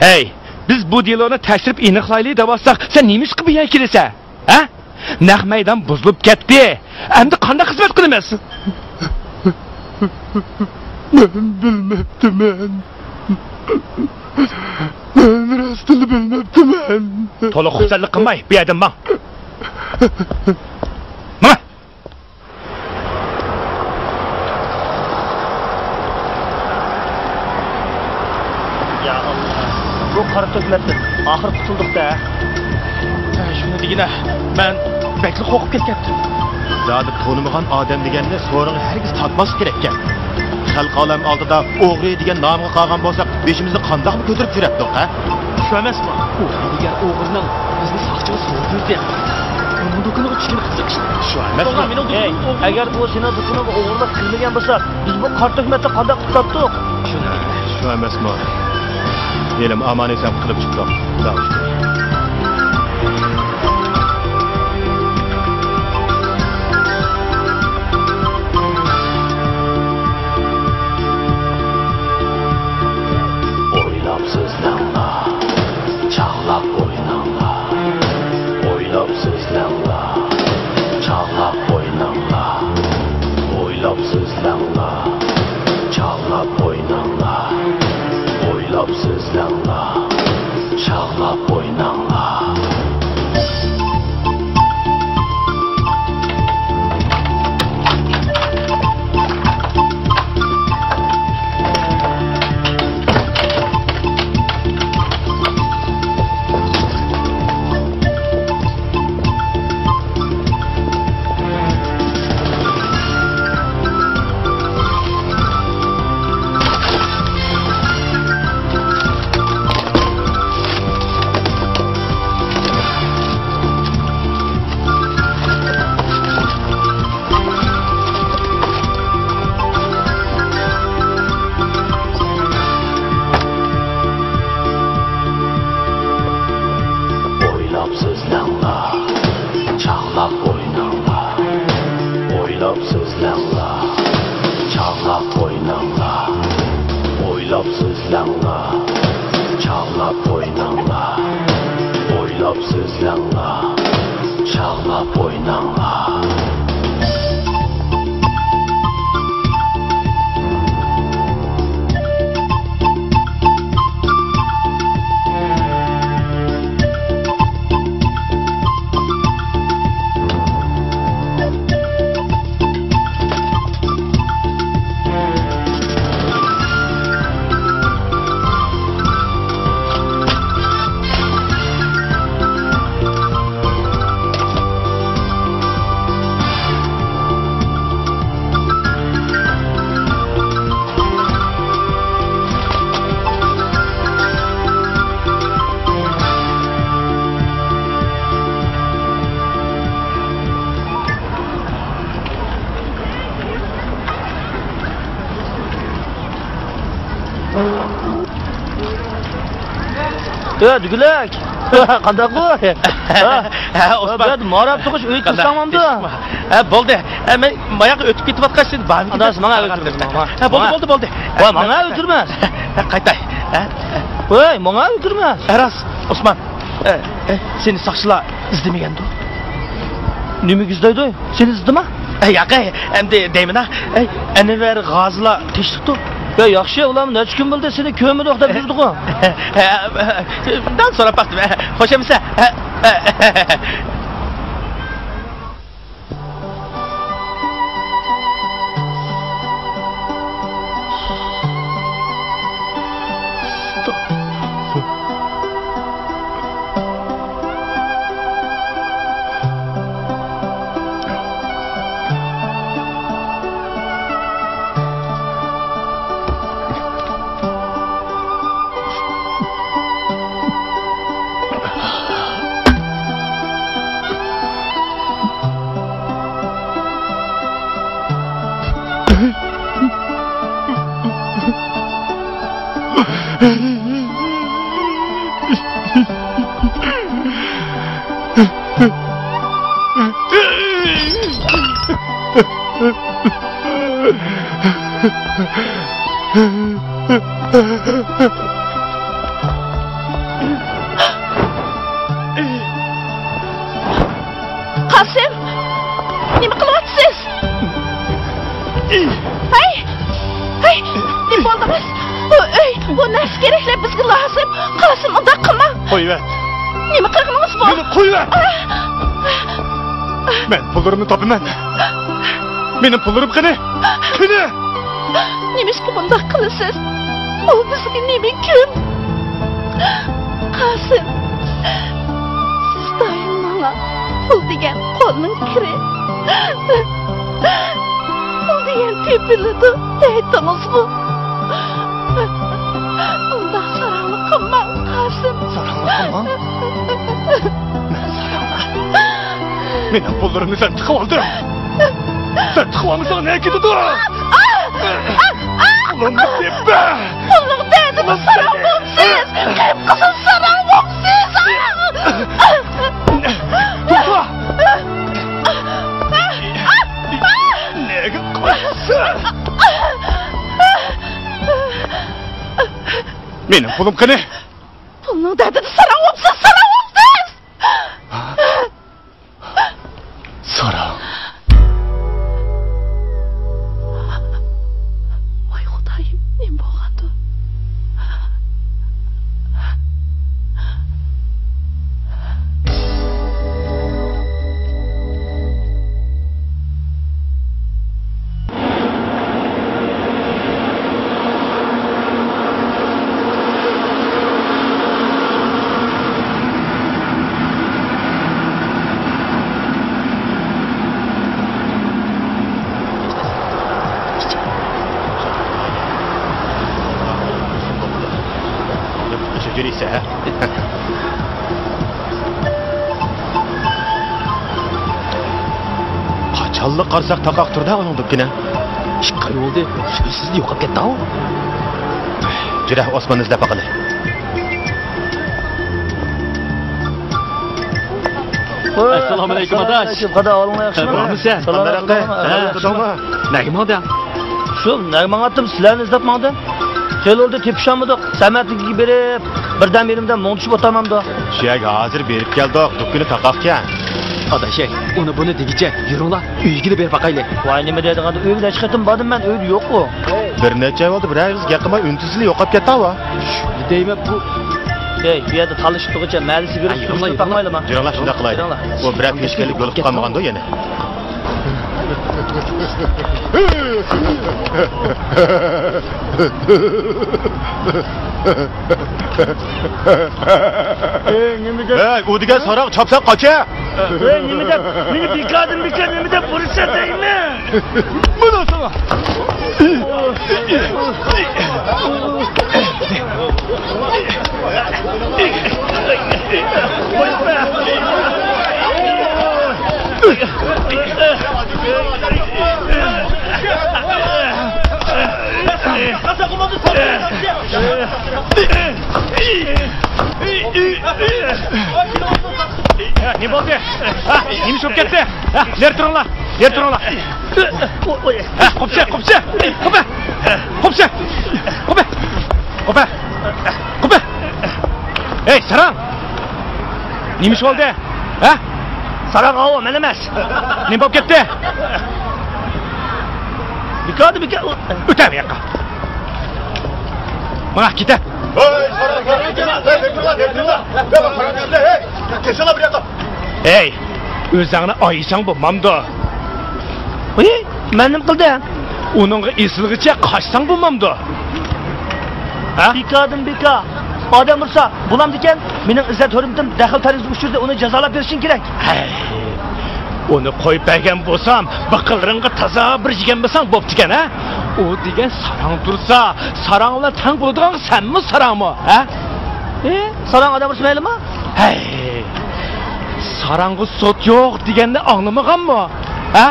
ھەي، بىز بۇ دېلونى تەكشۈرۈپ ئېنىقلايلى دەۋاتساق، سەن نېمىشقا بۇ يەرگە كېلىسەن؟ ھە؟ نەق مەيدان بۇزۇلۇپ كەتتى. ئەمدى قانداق خىزمەت قىلىمىز؟ مەن بىلمەپتىمەن. مەن راستىنلا بىلمەپتىمەن. تولا خۇپسەنلىك قىلماي، بۇ يەردىن ماڭ. ماڭ! يا ئاللا، بۇ قارا تۆھمەتتىن ئاخىر قۇتۇلدۇق-دە. ھە، شۇنى دېگىنە، مەن بەكلا قورقۇپ كەتكەنتىم. زادى تونۇمىغان ئادەم دېگەننى سورۇنغا ھەرگىز تارتماسلىق كېرەككەن. خەلق ئالەم ئالدىدا ئوغرى دېگەن نامغا قالغان بولساق، بېشىمىزنى قانداقمۇ كۆتۈرۈپ يۈرەتتۇق، ھە؟ شۇ ئەمەسمۇ؟ ئۇ ھەيدىگەر ئوغرىنىڭ بىزنى ساقچىغا سوزدۇردى. ئۇنىڭ دۇكىنىغا چۈشكىنى قىزىق ئىش. شۇ ئەمەسمۇ؟ ئەگەر ئۇ سېنىڭ دۇكىنىڭغا ئوغرىلىق كىرمىگەن بولسا، بىز بۇ قارا تۆھمەتتە قانداق قۇتۇلاتتۇق؟ شۇ ئەمەسمۇ؟ ھېلىمۇ ئامان-ئېسەن قۇتۇلۇپ چىقتۇق. خۇداغا شۈكۈر. ئويلاپ سۆزلەڭلار، چاغلاپ ئويناڭلار. ئويلاپ سۆزلەڭلار، چاغلاپ ئويناڭلار. ئويلاپ سۆزلەڭلار، چاغلاپ ئويناڭلار. ئويلاپ سۆزلەڭلار، چاغلاپ ئويناڭلار. ئويلاپ سۆزلەڭلار، چاغلاپ ئويناڭلار. ئويلاپ سۆزلەڭلار، چاغلاپ ئويناڭلار. ئويلاپ سۆزلەڭلار، چاغلاپ ئويناڭلار. يا دۈگىلەك! قانداققۇ؟ ھە، ئوسمان. بۇ يەردە ماراپ تۇغۇش ئۆيگە قانداق؟ كىرسەڭ بولامدۇ؟ ھە، بولدى. ھە، مەن باياقى ئۆتۈپ كېتىۋاتقاچ سېنى بارمىكىن دەپ. ئاداش، ماڭا ئۆتۈرمە، ماڭا. ھە، بولدى، ماڭا. بولدى، بولدى. ۋاي، ماڭا ئۆتۈرمە. ھە، قايتاي. ھە؟ ۋاي، ماڭا ئۆتۈرمە. ھە، راست، ئوسمان. ئە، ئە، سېنى ساقچىلار ئىزدىمىگەندۇ؟ نېمىگە ئىزدەيدۇ؟ سېنى ئىزدىدىما؟ ئە، ياق، ئەي، ئەمدى دەيمەن-ھە. ئەي، ئەنۋەر غازىلار تېشىلىپتۇ. يا، ياخشى، ئۇلارمۇ نەچچە كۈن بولدى سېنى كۆرمىدۇق دەپ يۈردىغۇ. ئە، ئە، دەل سوراپ باقتىم. ئە، خوش ئەمىسە. ئە، ئە. قاسىم، نېمە قىلىۋاتىسىز؟ ھەي! ھەي! نېمە بولدىڭىز؟ بۇ ئۆي، بۇ نەرسە كېرەكلەر بىزگە لازىم. قاسىم، ئۇنداق قىلماڭ. قويۇۋەت. نېمە قىلغىنىڭىز بۇ؟ مېنى قويۇۋەت. مەن پۇللىرىمنى تاپىمەن. مېنىڭ پۇللىرىم قېنى؟ قېنى؟ نېمىشقا بۇنداق قىلىسىز؟ ئۇ بىزگە نېمە كۈن؟ قاسىم، سىز دائىم ماڭا پۇل دېگەن قولنىڭ كىرى، پۇل دېگەن تېپىلىدۇ دەيتتىڭىزغۇ؟ ئۇنداق ساراڭلىق قىلماڭ، قاسىم. ساراڭلىق قىلماڭ؟ مەن ساراڭلىق؟ مېنىڭ پۇللىرىمنى سەن تىقىۋالدىڭ. سەن تىقىۋالمىساڭ نەگە كېتىدۇ؟ پۇلۇمنى تېپە! پۇلنىڭ دەردىدە ساراڭ بوپسىز! قىپقىزىل ساراڭ بوپسىز! توختا! نەگە قاچىسەن؟ مېنىڭ پۇلۇم قېنى؟ پۇلنىڭ دەردىدە ساراڭ بوپسىز، ساراڭ بوپسىز! ساراڭ. ۋاي خۇدايىم، نېمە بولغاندۇ؟ قاچانلا قارىساق تاقاق تۇردا ئۇنىڭ دۇكىنى. ئىككى ئاي بولدى، سۆزسىزلا يوقاپ كەتتى-ھاۋ. جۈرە، ئوسماننى ئىزدەپ باقىلى. ئەسسالامۇئەلەيكۇم، ئاداش. ئەسسالامۇئەلەيكۇم، قادا، ئالىڭلار ياخشىمۇ؟ بارمۇسەن؟ سالام ئەلەيكۇم. ھە، نەگە ماڭدىڭ؟ شۇ، نەگە ماڭاتتىم، سىلەرنى ئىزدەپ ماڭدىم. خېلى بولدى، تېپىشالمىدۇق. سەمەتنىڭكىگە بېرىپ، بىردەم يېرىمدە مۇڭدىشىپ ئولتۇرمامدۇ؟ شۇ يەرگە ھازىر بېرىپ كەلدۇق، دۇكىنى تاقاقكەن. ئاداش، ئۇنى بۇنى دېگۈچە، يۈرۈڭلار، ئۆيىگىلا بېرىپ باقايلى. ۋاي، نېمە دەيدىغاندۇ، ئۆيگە نەچچە قېتىم باردىم مەن، ئۆيدە يوق ئۇ. بىر نەچچە ئاي بولدى، بىرەر ئېغىز گەپ قىلماي، ئۈن-تىنسىزلا يوقاپ كەتتى ھاۋا. دەيمەن بۇ. ئەي، بۇ يەردە تالىشىپ تۇرغۇچە مەلىسى بېرىپ، ھە، يۈرۈڭلار، سۈرۈشتۈرۈپ يۈرۈڭلار. باقمايلىما؟ يۈرۈڭلار، شۇنداق قىلايلى. يۈرۈڭلار. ئۇ بىرەر كۈن ئىچكىرىلىك يولۇقۇپ قالمىغاندۇ يەنە. ئەي، نېمە دەپ؟ ئەي، ئۇ دېگەن ساراڭ چاپسان قاچە! ئەي، نېمە دەپ؟ مېنى بىكاردىن بىكار نېمە دەپ ئۇرۇشسا دەيمەن؟ مانا ساڭا! نېمە بولدى؟ ھە، نېمە ئىش بولۇپ كەتتى؟ ھە، نېرى تۇرۇڭلار، نېرى تۇرۇڭلار. ھە، قوپسا، قوپسا، قوپە. قوپسا، قوپە، قوپە، قوپە. ئەي، ساراڭ! نېمە ئىش بولدى؟ ھە؟ ساراڭ ئاۋۇ، مەن ئەمەس. نېمە بولۇپ كەتتى؟ بىكاردىن بىكار. ئۆتە بۇ ياققا. ماڭا كېتە. ھەي، ساراڭ، ساراڭ، كېلىڭلار، كېلىڭلار، كېلىڭلار. ھەي، كېلىڭلار بۇ ياققا. ھەي، ئۆزۈڭنى ئايىساڭ بولمامدۇ؟ ھەي، مەن نېمە قىلدىم؟ ئۇنىڭغا ئېسىلغىچە قاچساڭ بولمامدۇ؟ ھە؟ بىكاردىن بىكار. ئادەم ئۇرسا بولامدىكەن؟ مېنىڭ ئىززەت-ھۆرمىتىم دەخلى-تەرۇزى ئۇچرىدى، ئۇنى جازالاپ بېرىشىڭ كېرەك. ھەي، ئۇنى قويۇپ بەرگەن بولسام، بىقىنلىرىڭغا تازا بىر يېگەن بولساڭ بوپتىكەن، ھە؟ ئۇ دېگەن ساراڭ تۇرسا، ساراڭ بىلەن تەڭ بولىدىغان سەنمۇ ساراڭمۇ، ھە؟ ئى، ساراڭ ئادەم ئۇرسا مەيلىمۇ؟ ھەي، ساراڭغا سوت يوق دېگەننى ئاڭلىمىغانمۇ؟ ھە؟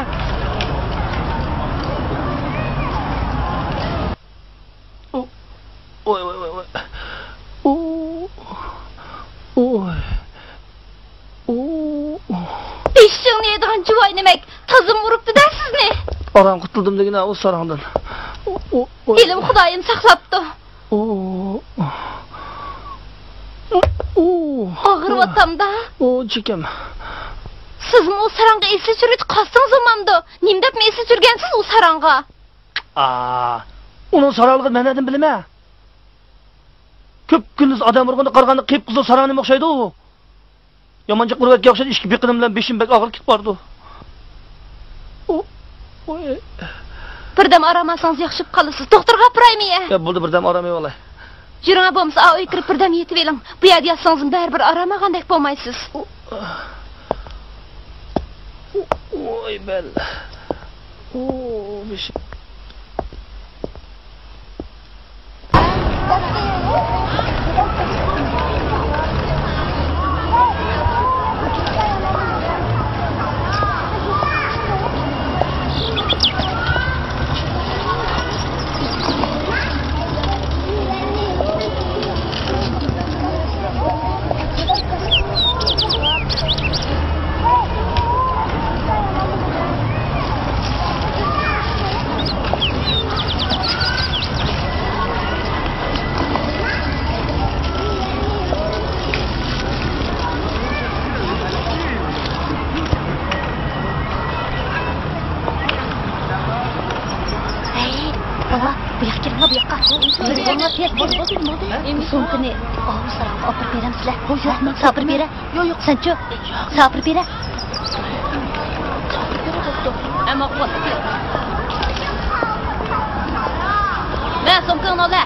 ئۇ، ۋاي، ۋاي، ۋاي، ۋاي. ئۇ، ۋاي. ئۇ، ئۇ. بېشىڭنى يەيدىغان جۇۋاي نېمەك، تازىمۇ ئۇرۇپتۇ-دە سىزنى. ئاران قۇتۇلدۇم دېگىنە ئۇ ساراڭدىن. ئۇ، ئۇ، ئۇ. ھېلىمۇ خۇدايىم ساقلاپتۇ. ئۇ، ئۇ. ئۇ، ئۇ. ئاغرىۋاتامدا. ئۇ، چېكەم. سىزمۇ ئۇ ساراڭغا ئېسىل چۈشۈرگۈچە قالسىڭىز بولمامدۇ؟ نېمە دەپمۇ ئېسىل چۈشۈرگەنسىز ئۇ ساراڭغا؟ ئا، ئۇنىڭ ساراڭلىقىنى مەن نەدىن بىلىمەن؟ كۈپكۈندۈز ئادەم ئۇرغاندا قارىغاندا قىپقىزىل ساراڭ نېمە ئوخشايدۇ ئۇ؟ يامان جىق ئۇرۇۋەتكەن ئوخشايدۇ، ئىككى بېقىنىم بىلەن بېشىم بەك ئاغرىپ كېتىپ بارىدۇ. ئۇ، ئۇ، ئى. بىردەم ئارام ئالسىڭىز ياخشى بولۇپ قالىسىز. دوختۇرغا ئاپىرايمۇ يە؟ يا، بولدى، بىردەم ئارام ئېلىۋالاي. يۈرۈڭە، بولمىسا ئا ئۆيگە كىرىپ بىردەم يېتىۋېلىڭ. بۇ يەردە ياتسىڭىزمۇ بەرىبىر ئارام ئالغاندەك بولمايسىز. ئۇ، ئۇ، ئوي، بەل. ئۇ، بېشىم. ھەي، بالا، بۇ ياققا كىرىڭلار، بۇ ياققا. بولدى، بولدى، بولدى. سومكىنى ئاۋۇ ساراڭغا ئاپىرىپ بېرەمسىلەر؟ يوق، يوق، مەن ساپىرىپ بېرەي. يوق، يوق. سەنچۇ؟ ساپىرىپ بېرە. ئەمما قۇۋۋەت. مە، سومكىڭنى ئال، ھە.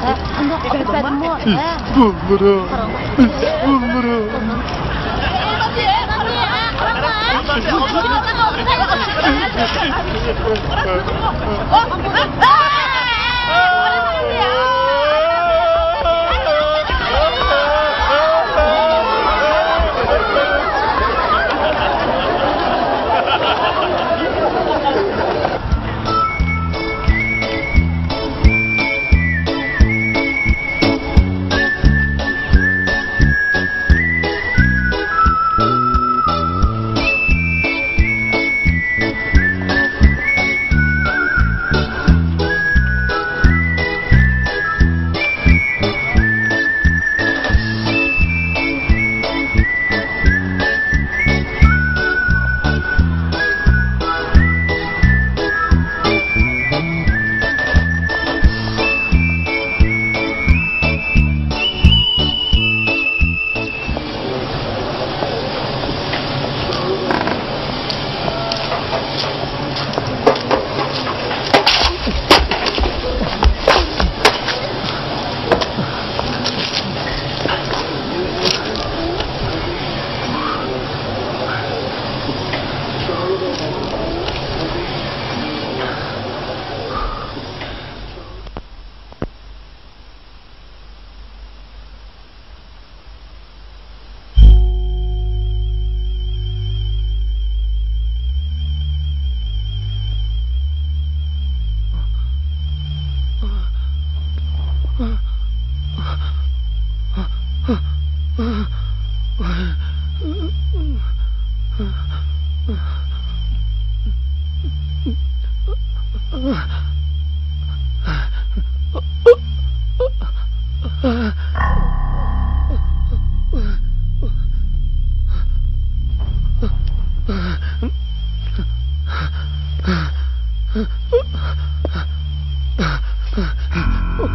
ھە، قانداق ئاپىرىمۇ؟ ھە. بولمىرا. بولمىرا.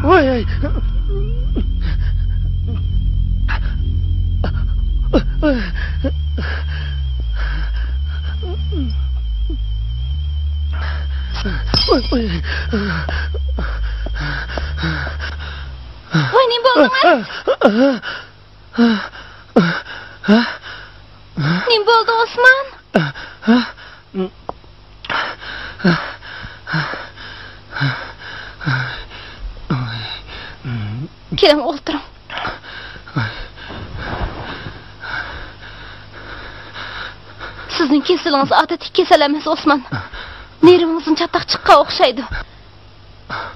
ۋاي، ۋاي. ۋاي، ۋاي. ۋاي، نېمە بولدىڭىز؟ نېمە بولدى، ئوسمان؟ كېلىڭ، ئولتۇرۇڭ. سىزنىڭ كېسىلىڭىز ئادەتتىكى كېسەل ئەمەس، ئوسمان. نېرۋىڭىزدىن چاتاق چىققان ئوخشايدۇ.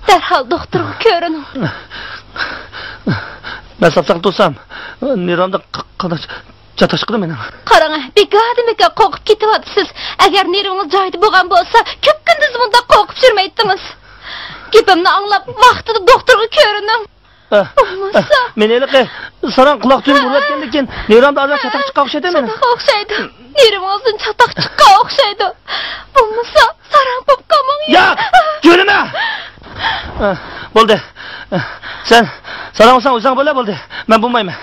دەرھال دوختۇرغا كۆرۈنۈڭ. مەن ساپ ساقىت بولسام، نېرۋامدا ق-، قانداق چاتاق چىقىدۇ مېنىڭ؟ قاراڭ، بىكاردىن بىكار قورقۇپ كېتىۋاتىسىز. ئەگەر نېرۋىڭىز جايىدا بولغان بولسا، كۈپكۈندۈز مۇنداق قورقۇپ يۈرمەيتتىڭىز. گېپىمنى ئاڭلاپ، ۋاقتىدا دوختۇرغا كۆرۈنۈڭ. ئە، بولمىسا. ئە، مېنى ھېلىقى ساراڭ قۇلاق تۈۋىنى ئۇرۇۋەتكەندىن كېيىن نېرۋامدا ئازراق چاتاق چىققان ئوخشايدۇ مېنىڭ. شۇنداق ئوخشايدۇ. نېرۋىڭىزدىن چاتاق چىققان ئوخشايدۇ. بولمىسا، ساراڭ بولۇپ قالماڭ. ياق، يۈرمە! ئە، بولدى. ئە، سەن ساراڭ بولساڭ ئۆزۈڭ بولە، بولدى. مەن بولمايمەن.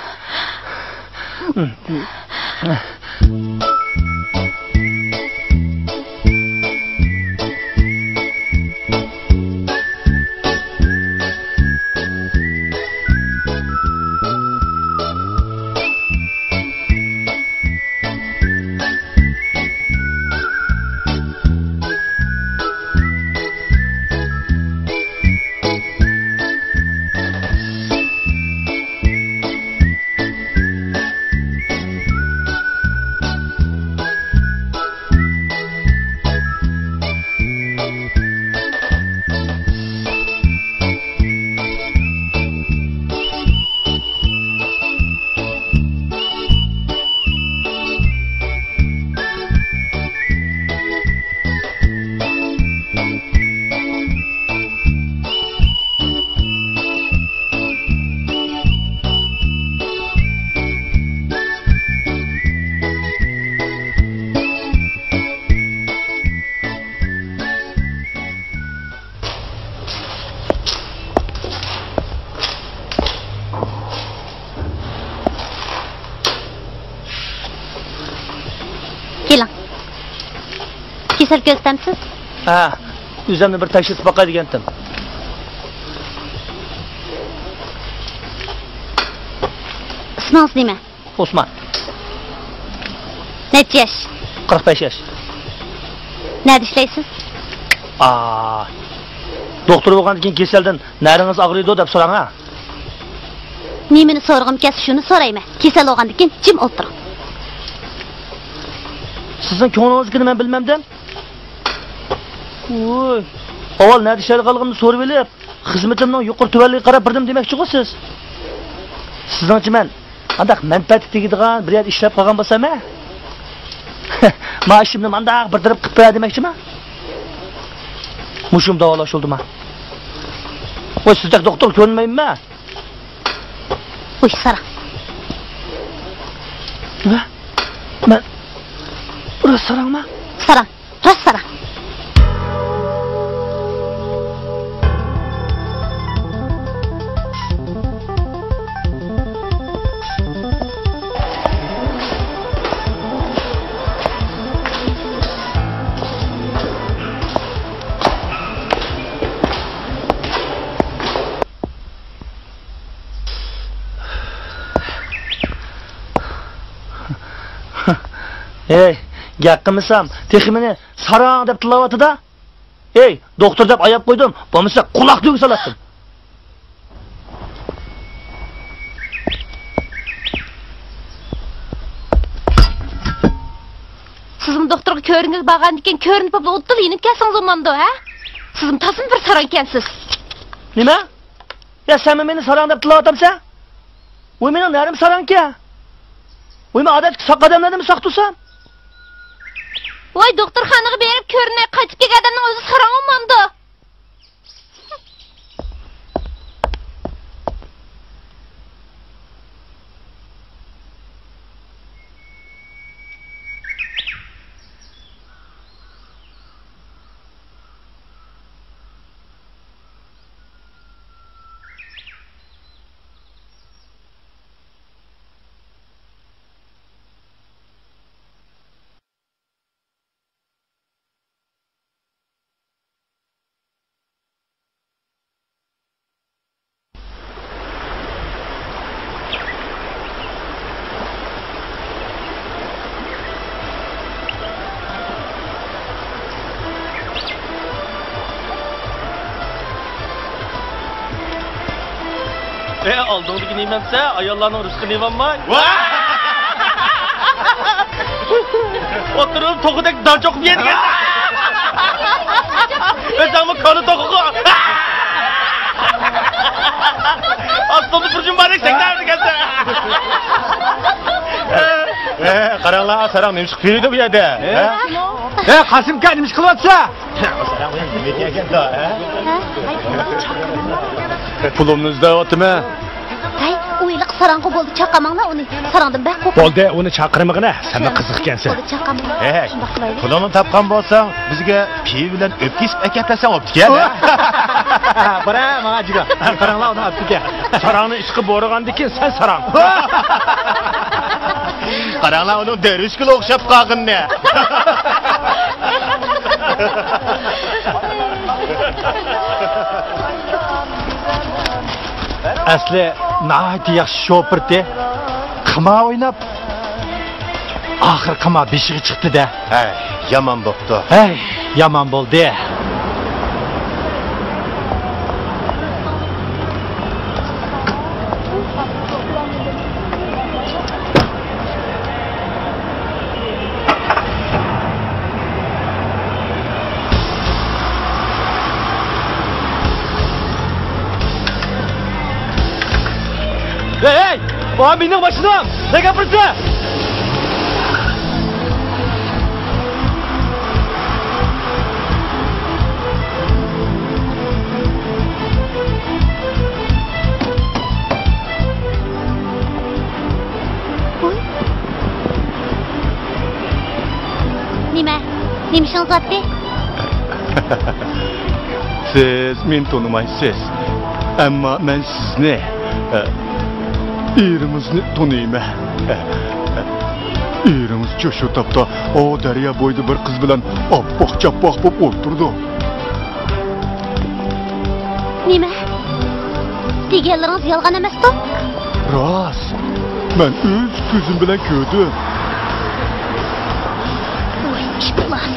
كېلىڭ. كېسەل كۆرسىتەمسىز؟ ھە، ئۆزۈمنى بىر تەكشۈرتۈپ باقاي دېگەنتىم. ئىسمىڭىز نېمە؟ ئوسمان. نەچچە ياش؟ قىرىق بەش ياش. نەدە ئىشلەيسىز؟ ئا، دوختۇر بولغاندىن كېيىن كېسەلدىن نەرىڭىز ئاغرىيدۇ دەپ سوراڭ ھە. نېمىنى سورىغۇم كەلسە شۇنى سورايمەن. كېسەل بولغاندىن كېيىن جىم ئولتۇرۇڭ. سىزنىڭ كۆڭلىڭىزدىكىنى مەن بىلمەمدىم. ۋوي، ئاۋۋال نەدە ئىشلەيدىغانلىقىمنى سورىۋېلىپ، خىزمىتىمنىڭ يۇقىرى تۆۋەنلىكىگە قاراپ بېرىدۇ دېمەكچىغۇ سىز؟ سىزنىڭچە مەن قانداق مەنپەئەتكە تېگىدىغان بىر يەردە ئىشلەپ قالغان بولسام ھە؟ مائاشىمنى مانداق بىر تەرەپ قىلىپ بېرە دېمەكچىما؟ مۇشۇمۇ داۋالاش بولدىما؟ ۋاي، سىزدەك دوختۇر كۆرمەيمەن. ۋۇي، ساراڭ. نېمە؟ مەن راست ساراڭما؟ ساراڭ. راست ساراڭ. ھەي، گەپ قىلمىسام، تېخى مېنى ساراڭ دەپ تىللاۋاتىدۇ. ھەي، دوختۇر دەپ ئاياپ قويدۇم، بولمىسا قۇلاق تۈۋىگە سالاتتىم. سىزمۇ دوختۇرغا كۆرۈنگىلى بارغاندىكىن، كۆرۈنۈپ بولۇپلا ئوتتۇلا يېنىپ كەلسىڭىز بولمامدۇ، ھە؟ سىزمۇ تازىمۇ بىر ساراڭ ئىكەنسىز. نېمە؟ يا، سەنمۇ مېنى ساراڭ دەپ تىللاۋاتامسەن؟ ۋوي، مېنىڭ نەرىم ساراڭكەن. ۋوي، مەن ئادەتتىكى ساق ئادەملەردىنمۇ ساق تۇرسام؟ ئاي، دوختۇرخانىغا بېرىپ كۆرۈنەي، قايتىپ كەلگەندە ئۆزى ساراڭ بولمامدۇ؟ ئە، ئالدىڭدىكى نېمەمسە، ئاياللارنىڭ رىزقىنى يېۋالماي. ئولتۇرۇپ توخۇدەك دان چوقۇپ يەيدىكەن. ئۆزۈڭمۇ كالا توخۇغۇ. ئاستىڭدا بىر جۈمبەردەك سەكرەۋاتىدىكەنسەن. ئە، قاراڭلار، ساراڭ نېمە ئىش قىلىۋاتىدۇ بۇ يەردە؟ ئە؟ ئە، قاسىمكا، نېمە ئىش قىلىۋاتىسەن؟ پۇلۇمنى ئىزدەۋاتىمەن. ھەي، ئۇ ھېلىقى ساراڭغۇ، بولدى، چاقاماڭلار ئۇنى. ساراڭدىن بەك قورقۇپ. بولدى، ئۇنى چاقىرمىغىنا، سەنمۇ قىزىق ئىكەنسەن. بولدى، چاقاماڭلار. ھەي، شۇنداق قىلايلى. پۇلۇڭنى تاپقان بولساڭ، بىزگە پىۋا بىلەن ئۆپكە ئېسىپ ئەكەپ بەرسەڭ بوپتىكەن. بارا، ماڭا جىگا. قاراڭلار، ئۇنى ئاپتىكەن. ساراڭنى ئىشقا بورىغاندىكىن سەن ساراڭ. قاراڭلار، ئۇنىڭ دەرۋىشكىلا ئوخشاپ قالغىنىنى. ئەسلى ناھايىتى ياخشى شوپۇرتى. قىمار ئويناپ، ئاخىرى قىمار بېشىغا چىقتى-دە. ھەي، يامان بوپتۇ. ھەي، يامان بولدى. ھەي، ھەي! ئۇ مېنىڭ ماشىنام! نەگە ئاپىرىسەن؟ ۋوي. نېمە؟ نېمە ئىشىڭىز بارتى؟ سىز مېنى تونۇمايسىز. ئەمما مەن سىزنى، ئە، ئېرىڭىزنى تونۇيمەن. ئە، ئە، ئېرىڭىزچۇ شۇ تاپتا ئۇ دەريا بويىدا بىر قىز بىلەن ئاپئاق-چاپئاق بولۇپ ئولتۇرىدۇ. نېمە؟ دېگەنلىرىڭىز يالغان ئەمەستۇ؟ راست. مەن ئۆز كۆزۈم بىلەن كۆردۈم. ۋاي ئىپلاس.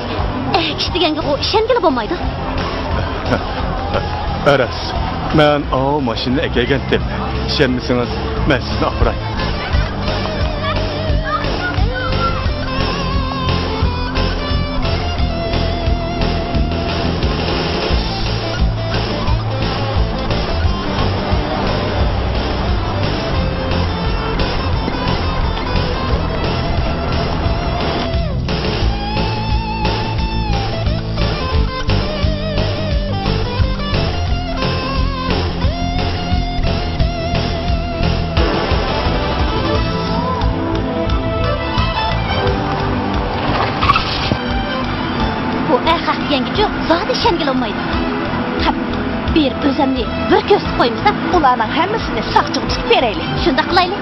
ئەكىش دېگەنگىغۇ ئىشەنگىلى بولمايدۇ. ئەرەس، مەن ئاۋۇ ماشىنىنى ئەكەلگەنتىم. ئىشەنمىسىڭىز، مەن سىزنى ئاپىراي. بۇ ئەخەق دېگەنگىچۇ زادى ئىشەنگىلى بولمايدۇ. قەپ، بېرىپ ئۆزەمنى بىر كۆرسىتىپ قويمىسا. ئۇلارنىڭ ھەممىسىنى ساقچىغا تۇتۇپ بېرەيلى. شۇنداق قىلايلى.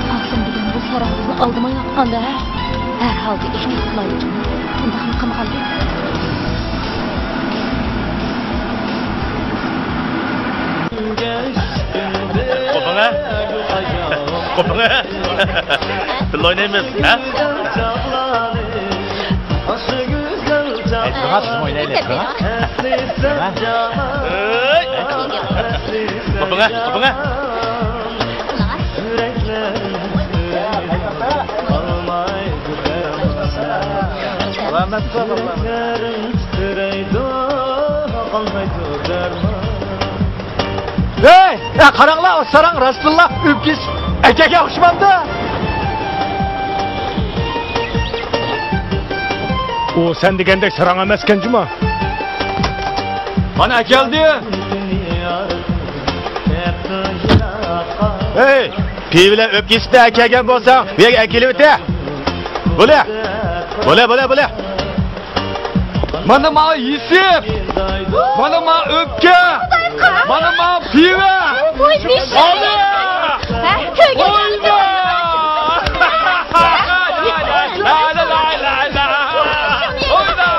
قاسىم دېگەن بۇ ساراڭ بىزنى ئالدىمايۋاتقاندا، ھە؟ ھەر ھالدا ئېھتىيات قىلايلى جۇمۇ. ئۇنداقمۇ قىلمىغاندى. قوپۇڭ ھە؟ قوپۇڭ ھە؟ بىللە ئوينايمىز ھە؟ ئەي، تۇرۇڭ، بىزمۇ ئوينايلى، تۇرۇڭ. ئەي. قوپۇڭ ھە؟ قوپۇڭ ھە؟ سالامەت بول. ھەي، ھە، قاراڭلار، ئۇ ساراڭ راستتىنلا ئۆپكىسى ئەكەگە ئوخشىمامدۇ؟ ئۇ سەن دېگەندەك ساراڭ ئەمەسكەن جۇما. مانا ئەكەلدى. ھەي، پىۋا بىلەن ئۆپكە ئېسىپ ئەكەلگەن بولساڭ، بۇ يەرگە ئەكېلىۋېتە. بولە. بولە، بولە، بولە. مانا ماڭا يېسىپ. مانا ماڭا ئۆپكە. مانا ماڭا پىۋا. ۋاي، نېشە. ئالدى. ھە؟ كۆرگەن. ئوينا. لا، لا، لا، لا، لا. ئوينا.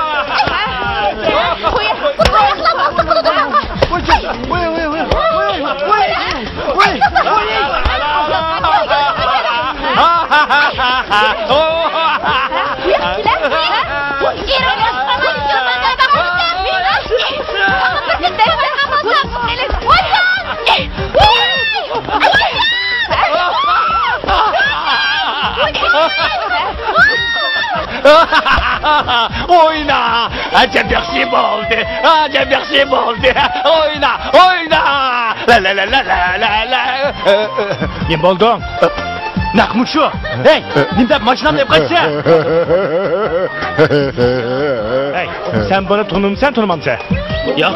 قوي، قوي، قوي. ۋاي، ۋاي، ۋاي، ۋاي. ئوينا! ئەجەب ياخشى بولدى! ئەجەب ياخشى بولدى! ئوينا! ئوينا! لا، لا، لا. نېمە بولدۇڭ؟ نەق مۇشۇ! ھەي، نېمە دەپ ماشىنامنى ئېلىپ قاچىسەن؟ ھەي، سەن بۇنى تونۇمسەن، تونۇمامسەن؟ ياق.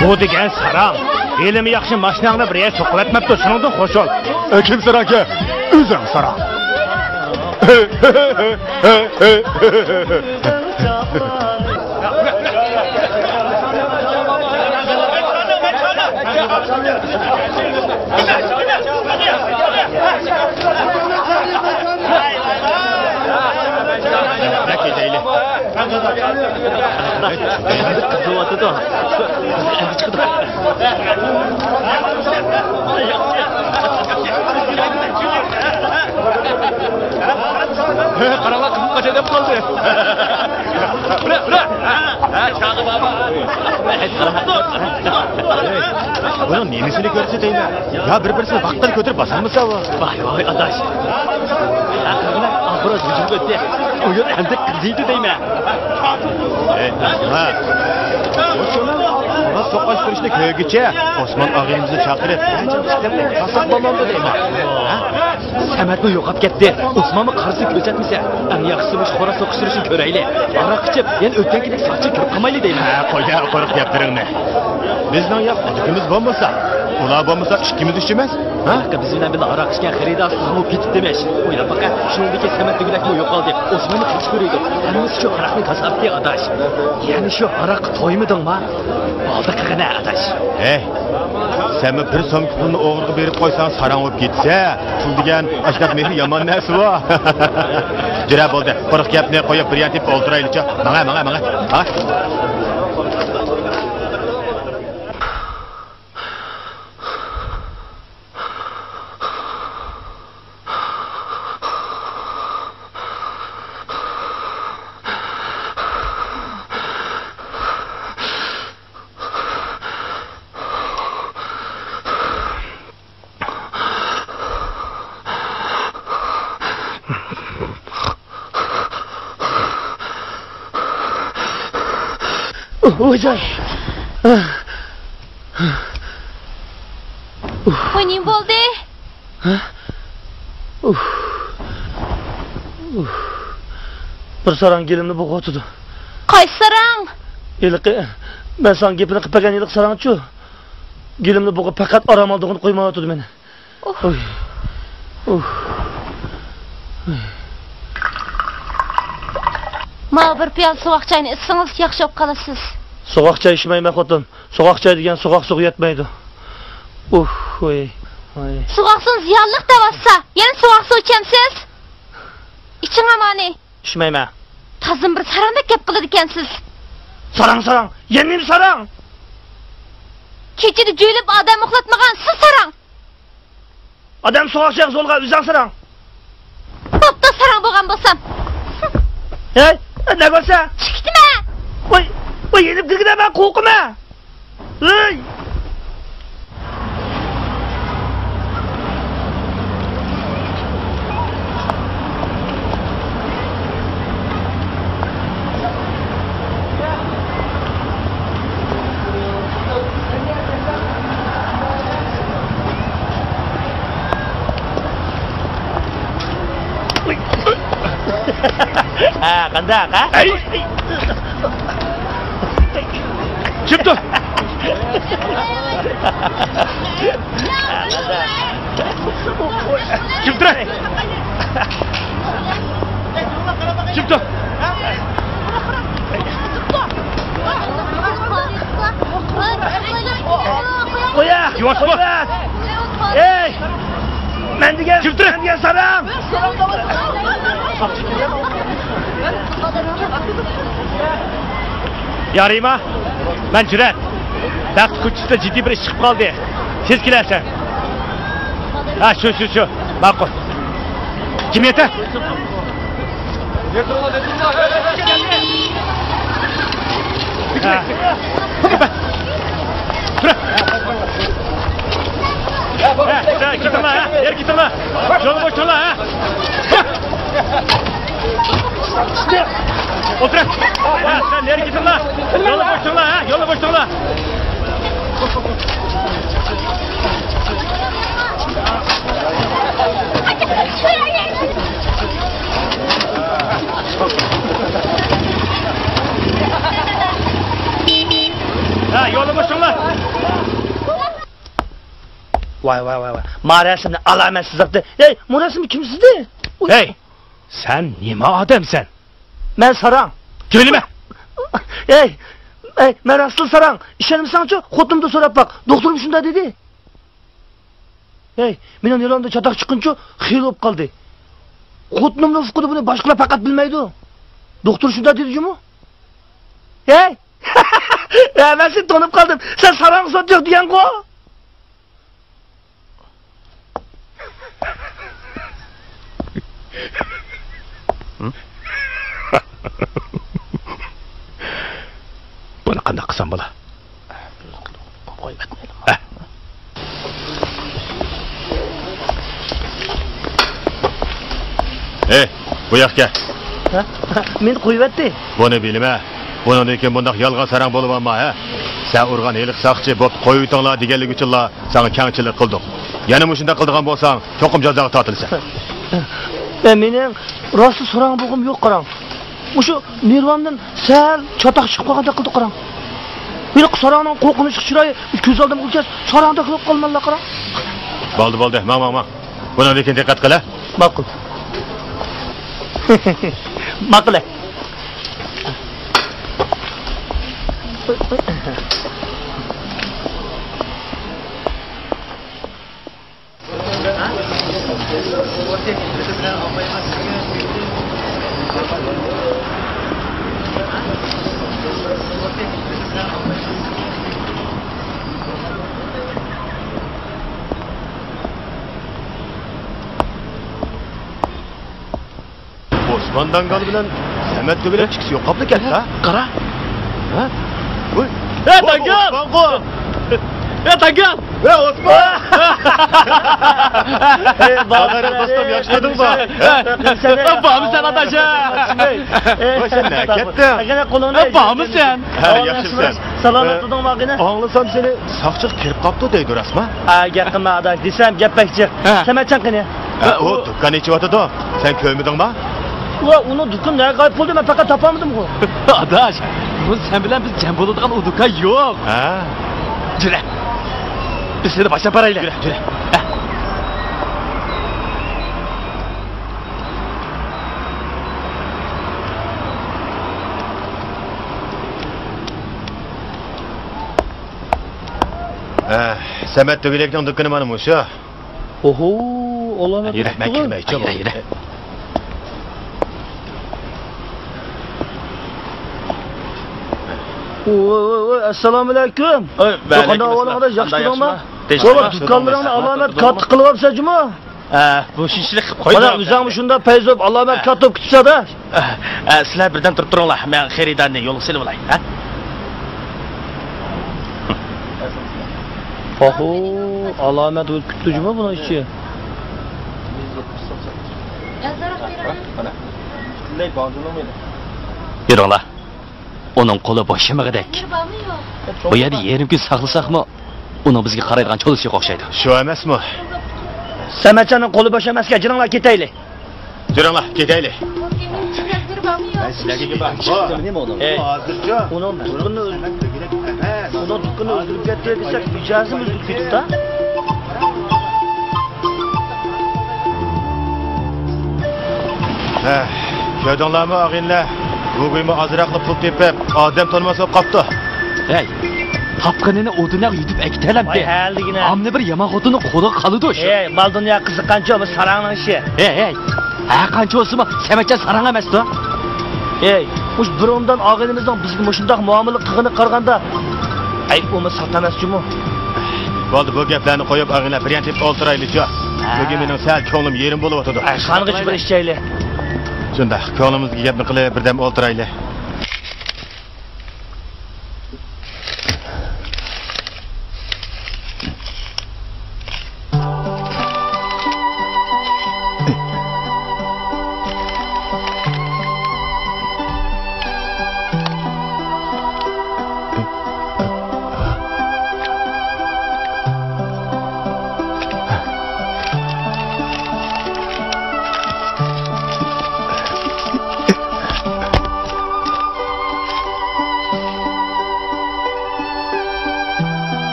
بۇ دېگەن ساراڭ. ھېلىمۇ ياخشى ماشىناڭنى بىر يەرگە سوقۇۋەتمەپتۇ، شۇنىڭدىن خوش بول. ئە، كىم ساراڭكەن؟ ئۆزۈڭ ساراڭ. قاراڭلار، قىزىپ قاچاي دەپ قالدى. بۇنىڭ نېمىسىنى كۆرسىتەيمەن؟ يا بىر-بىرسىنى ۋاقىتتا كۆتۈرۈپ باسالمىسا ئۇ. ۋاي، ۋاي، ئاداش. ئاخىرىدا ھۇجۇم ئۆتتى. ئويۇن ئەمدى قىزىيدۇ دەيمەن. ئەي، ھە. مۇشۇنى سوقۇشتۇرۇشنى كۆرگۈچە ئوسمان ئاغىنىمىزنى چاقىرىپ، قاساپ بولامدۇ دەيمەن. ھە؟ سەمەتمۇ يوقاپ كەتتى. ئوسمانمۇ قارىسى كۆرسەتمىسە، ئەڭ ياخشىسى مۇشۇ خوراز سوقۇشتۇرۇشنى كۆرەيلى. ھاراق ئىچىپ، يەنە ئۆتكەنكىدەك ساقچى كۆپ قالمايلى دەيمەن. ھە، قويە قۇرۇق گەپلىرىڭنى. بىزنىڭ يا خوتۇنىمىز بولمىسا، ئۇلار بولمىسا ئىككىمىز ئۈچ ئەمەس. ھە؟ بىز بىلەن بىللە ھاراق ئىچكەن خېرىدار سىزمۇ پېتىپ دېمەش. ئويلاپ باقە، شۇنىڭدىكى سەمەت دېگۈدەكمۇ يوقالدى. ئوسمانمۇ قىلىش كۆرۈيدۇ. ھەممىسى شۇ ھاراقنىڭ كاساپىتى، ئاداش. يەنە شۇ ھاراققا تويمىدىڭما؟ ئالدى قىلغىنە، ئاداش. ھەي، سەنمۇ بىر سومكا پۇلنى ئوغرىغا بېرىپ قويساڭ، ساراڭ بولۇپ كېتىسە. پۇل دېگەن ئاشۇنداق مېھىر يامان نەرسىۋۇ. جۈرە بولدى، قۇرۇق گەپنى قويۇپ، بىر يەر تېپىپ ئولتۇرايلىچۇ. ماڭە، ماڭە، ماڭە. ھا؟ ۋاي جان. ۋاي، نېمە بولدى؟ ھە؟ ئۇھ. ئۇھ. بىر ساراڭ گېلىمنى بوغۇۋاتىدۇ. قايسى ساراڭ؟ ھېلىقى، مەن ساڭا گېپىنى قىلىپ بەرگەن ھېلىقى ساراڭچۇ؟ گېلىمنى بوغۇپ پەقەت ئارام ئالىدىغىنى قويمايۋاتىدۇ مېنى. ئۇھ. ئۇھ. ماۋۇ بىر پىيالە سوغۇق چاينى ئىچسىڭىز ياخشى بولۇپ قالىسىز. سوغۇق چاي ئىچمەيمەن خوتۇن. سوغۇق چاي دېگەن سوغۇق سۇغا يەتمەيدۇ. ئۇھ، ۋاي، ۋاي. سوغۇق سۇ زىيانلىق دەۋاتسا، يەنە سوغۇق سۇ ئىچەمسىز؟ ئىچىڭ ئامانى. ئىچمەيمەن. تازىمۇ بىر ساراڭدەك گەپ قىلىدىكەنسىز. ساراڭ، ساراڭ. يەنە نېمە ساراڭ؟ كېچىدە جۆيلۈپ ئادەم ئۇخلاتمىغان سىز ساراڭ. ئادەم سوغۇق چايغا زورلىغان ئۆزۈڭ ساراڭ. ئوبدان ساراڭ بولغان بولسام. ھەي، نە كۆرسە؟ چىقىتمە. ۋاي، ۋاي، يېنىپ كىرگىنە مەن قورقىمەن. ھەي. ھە، قانداق، ھە؟ ئەي! چىپ تۇر! چىپ تۇر! چىپ تۇر! قويە! يۇۋاش بول! ئەي! مەن دېگەن، كىم تۇرۇپ؟ مەن دېگەن ساراڭ! يا رىما، مەن جۈرئەت. بەخت كوچىسىدا جىددىي بىر ئىش چىقىپ قالدى. تېز كېلەرسەن. ھە، شۇ، شۇ، شۇ. ماقۇل. كىم يېتە؟ تۇرۇڭ! ھە، سەن كېتىڭلار، ھە، نېرى كېتىڭلار. يولنى بوشىتىڭلار، ھە. ئولتۇرۇڭ. ھە، سەن نېرى كېتىڭلار. يولنى بوشىتىڭلار، ھە، يولنى بوشىتىڭلار. ھە، يولنى بوشىتىڭلار. ۋاي، ۋاي، ۋاي، ۋاي. ما رەسىمنى ئالامەت سىزىقتى. ھەي، بۇ رەسىمنى كىم سىزدى؟ ئۇي. ھەي، سەن نېمە ئادەمسەن؟ مەن ساراڭ. جۆيلىمە! ھەي، ھەي، مەن راستلا ساراڭ. ئىشەنمىسەڭچۇ، خوتۇنۇمدىن سوراپ باق. دوختۇرۇم شۇنداق دېدى. ھەي، مېنىڭ نېرۋامدا چاتاق چىققىنىچۇ خېرى بولۇپ قالدى. خوتۇنۇمنىڭ ئۇقىدۇ، بۇنى باشقىلار پەقەت بىلمەيدۇ. دوختۇر شۇنداق دېدى جۇمۇ. ھەي! ھە، مەن سېنى تونۇپ قالدىم. سەن ساراڭ سوت يوق دېگەنغۇ؟ بۇنى قانداق قىلسام بولا؟ ھەي، بۇ ياققا كەل. ھە؟ مېنى قويۇۋەتتى. بۇنى بىلىمە. بۇنىڭدىن كېيىن بۇنداق يالغان ساراڭ بولۇۋالما، ھە؟ سەن ئۇرغان ھېلىقى ساقچى بوپتۇ، قويۇۋېتىڭلار دېگەنلىكى ئۈچۈنلا ساڭا كەڭچىلىك قىلدۇق. يەنە مۇشۇنداق قىلىدىغان بولساڭ، چوقۇم جازاغا تارتىلىسەن. ئە، مېنىڭ راستلا ساراڭ بولغۇم يوق، قاراڭ. مۇشۇ نېرۋامدىن سەل چاتاق چىقىپ قالغاندەك قىلدى، قاراڭ. ھېلىقى ساراڭنىڭ قورقۇنچلۇق چىرايى كۆز ئالدىمغا كەلسە، ساراڭدەك بولۇپ قالىمەنلا، قاراڭ. بولدى، بولدى، ماڭ، ماڭ، ماڭ. بۇنىڭدىن كېيىن دىققەت قىل، ھە؟ ماقۇل. ماقۇل، ھە. ئوسمان داڭگال بىلەن سەمەت تۆگىلەك ئىككىسى يوقاپلا كەتتى، ھە؟ قارا. ھە؟ ۋوي. ھە، داڭگال! ئوسمانغۇ! ھە، داڭگال! ھە، ئوسمان! ئەي، بارمىسەن، دوستۇم، ياخشىمۇ؟ ھە، بارمىسەن، ئاداش؟ ۋوي، سەن نەگە كەتتىڭ؟ ھە، بارمىسەن؟ ھە، ياخشىمۇسەن؟ سالامەت تۇردۇڭ ماقىنە؟ ئاڭلىسام سېنى ساقچىغا كىرىپ قاپتۇ دەيدۇ، راستمۇ؟ ھە، گەپ قىلما ئاداش، دېسەم گەپ بەك جىق. ھە. سەمەتجان قېنى؟ ھە، ئۇ دۇكان ئېچىۋاتىدۇ. سەن كۆرمىدىڭما؟ ۋا، ئۇنىڭ دۇكىنى نەگە غايىب بولدى، مەن پەقەت تاپالمىدىمغۇ. ئاداش، بۇ سەن بىلەن بىز جەم بولىدىغان ئۇ دۇكان يوق. ھە. جۈرە. بىز سېنى باشلاپ بارايلى. جۈرە، جۈرە. ھە. ھە، سەمەت تۆگىلەكنىڭ دۇكىنى مانا مۇشۇ. ئوھو، ئالامەت يۈرە، مەن كىرمەي، يۈرە، يۈرە. ۋوي، ۋوي، ۋوي، ئەسسالامۇئەلەيكۇم. ۋەئەلەيكۇم ئەسسالام. قانداق ئەھۋالىڭ ئاداش، ياخشى تۇردۇڭما؟ ۋاي، دۇكانلىرىڭنى ئالامەت كاتتا قىلىۋاپسەن جۇمۇ. ھە، بۇ شۇنچىلىك قىلىپ قويدۇم. مانا ئۆزۈڭمۇ شۇنداق پەيزى بولۇپ ئالامەت كاتتا بولۇپ كېتىپسەن-دە. ئە، سىلەر بىردەم تۇرۇپ تۇرۇڭلار، مەن خېرىدارنى يولغا سېلىۋالاي، ھە؟ ئاھۇ، ئالامەت ئۆتۈپ كېتىپتۇ جۇمۇ بۇنىڭ ئىچى. يۈرۈڭلار. ئۇنىڭ قولى بوشىمىغۇدەك. بۇ يەردە يېرىم كۈن ساقلىساقمۇ، ئۇنىڭ بىزگە قارايدىغان چولىسى يوق ئوخشايدۇ. شۇ ئەمەسمۇ؟ سەمەتجاننىڭ قولى بوش ئەمەسكەن، جېنىڭلار كېتەيلى. جېنىڭلار كېتەيلى. سىلەرگە گەپ بار. نېمە ئۇنىڭ؟ ئۇنىڭ دۇكىنىنى ئۆز-، ئۇنىڭ دۇكىنىنى ئۆزگىرىپ كەتتى دېسەك، ئىجازىمۇ ئۆزگىرىپ كېتىپتۇ. ھە، كۆردۈڭلارمۇ ئاغىنىلەر؟ گۇگۇيمۇ ئازراقلا پۇل تېپىپ، ئادەم تونۇماس بولۇپ قاپتۇ. ھەي، تاپقىنىنى ئۇدۇنياغا يۈدۈپ ئەكېتەلەمدى. ۋاي ھەلىگىنە. ئامما بىر يامان خوتۇننىڭ قولىغا قالىدۇ شۇ. ھەي، مال دۇنيا قىزىققانچۇ، بۇ ساراڭنىڭ ئىشى. ھەي، ھەي، ھەر قانچە بولسىمۇ سەمەچان ساراڭ ئەمەستۇ. ھەي، مۇشۇ بۇرۇندىن ئاغىنىمىزنىڭ بىزگە مۇشۇنداق مۇئامىلە قىلغىنىغا قارىغاندا، ئەي، ئۇمۇ سات ئەمەسچۇمۇ؟ بولدى، بۇ گەپلەرنى قويۇپ، ئاغىنە، بىر يەرگە تېپىپ ئولتۇرايلىچۇ. ھە. بۈگۈن مېنىڭ سەل كۆڭلۈم يېرىم بولۇۋاتىدۇ. ئەي، خانغىچە بىر ئىچەيلى. شۇنداق، كۆڭلىمىزدىكى گەپنى قىلىپ، بىردەم ئولتۇرايلى.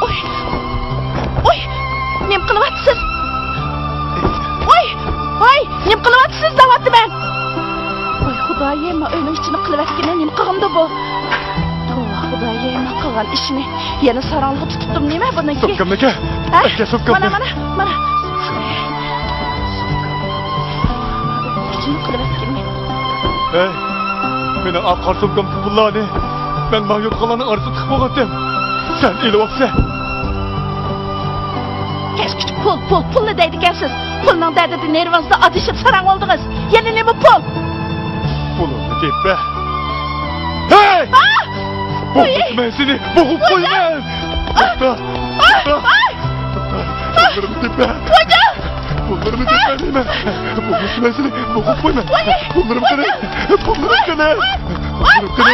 ئوي! ئوي! نېمە قىلىۋاتىسىز؟ ئوي! ۋاي! نېمە قىلىۋاتىسىز دەۋاتىمەن! ۋاي خۇدايىم، ئۆينىڭ ئىچىنى قىلىۋەتكىنى نېمە قىلغىنىدۇ بۇ؟ توۋا خۇدايىم، قىلغان ئىشىنى يەنە ساراڭلىققا تۇتۇپتۇ نېمە بۇنىڭكى؟ سومكامنى ئەكە! ھە؟ ئەكە سومكامنى! مانا، مانا، مانا! ئۆينىڭ ئىچىنى قىلىۋەتكىنى. ھەي، مېنىڭ ئاق قارا سومكامدىكى پۇللارنى مەن ماڭا يوتقانلارنىڭ ئارىسىدا تىقىپ قويغانتىم. سەن ئېلىۋاپسەن. كەچكىچە پۇل، پۇل، پۇلنى دەيدىكەنسىز. پۇلنىڭ دەردىدە نېرۋىڭىزدا ئادىشىپ ساراڭ بولدىڭىز. يەنە نېمە پۇل؟ پۇلۇمنى تېپە. ھەي! ئا! بوغۇپ مەن سېنى، بوغۇپ قويىمەن. توختا، توختا، توختا. پۇللىرىمنى تېپە. پۇللىرىمنى تېپە دەيمەن. بوغۇپ مەن سېنى، بوغۇپ قويىمەن. پۇللىرىم قېنى؟ پۇللىرىم قېنى؟ پۇللىرىم قېنى؟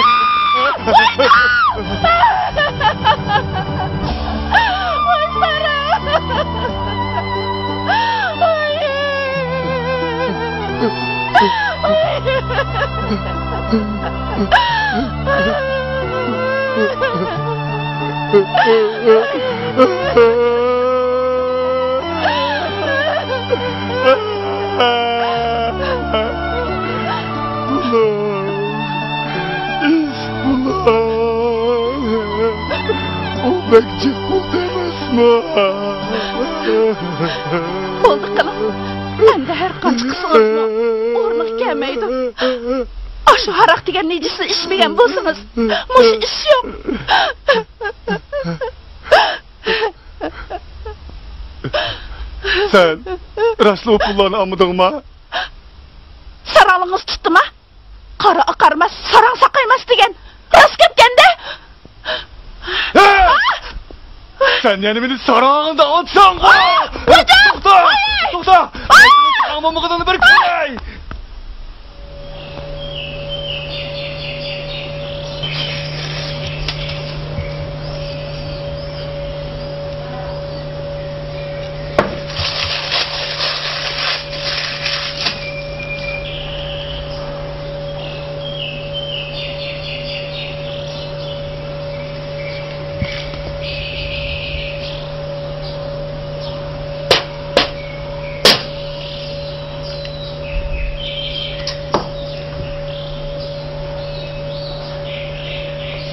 ئۇ بەك جىق بولدى ئەمەسمۇ؟ بولدى قىلىڭ. ئەمدى ھەر قانچە قىلسىڭىزمۇ ئورنىغا كەلمەيدۇ. ئاشۇ ھاراق دېگەن نىجىسنى ئىچمىگەن بولسىڭىز، مۇشۇ ئىش يوق. سەن راستلا ئۇ پۇللارنى ئالمىدىڭما؟ ساراڭلىقىڭىز تۇتتىما؟ قارا ئاقارماس، ساراڭ ساقايماس دېگەن راست گەپكەندە. ھە! سەن يەنە مېنى ساراڭ دەۋاتساڭغۇ! توختا! توختا! ساراڭ بولمىغىنىڭنى بىر كۆرەي!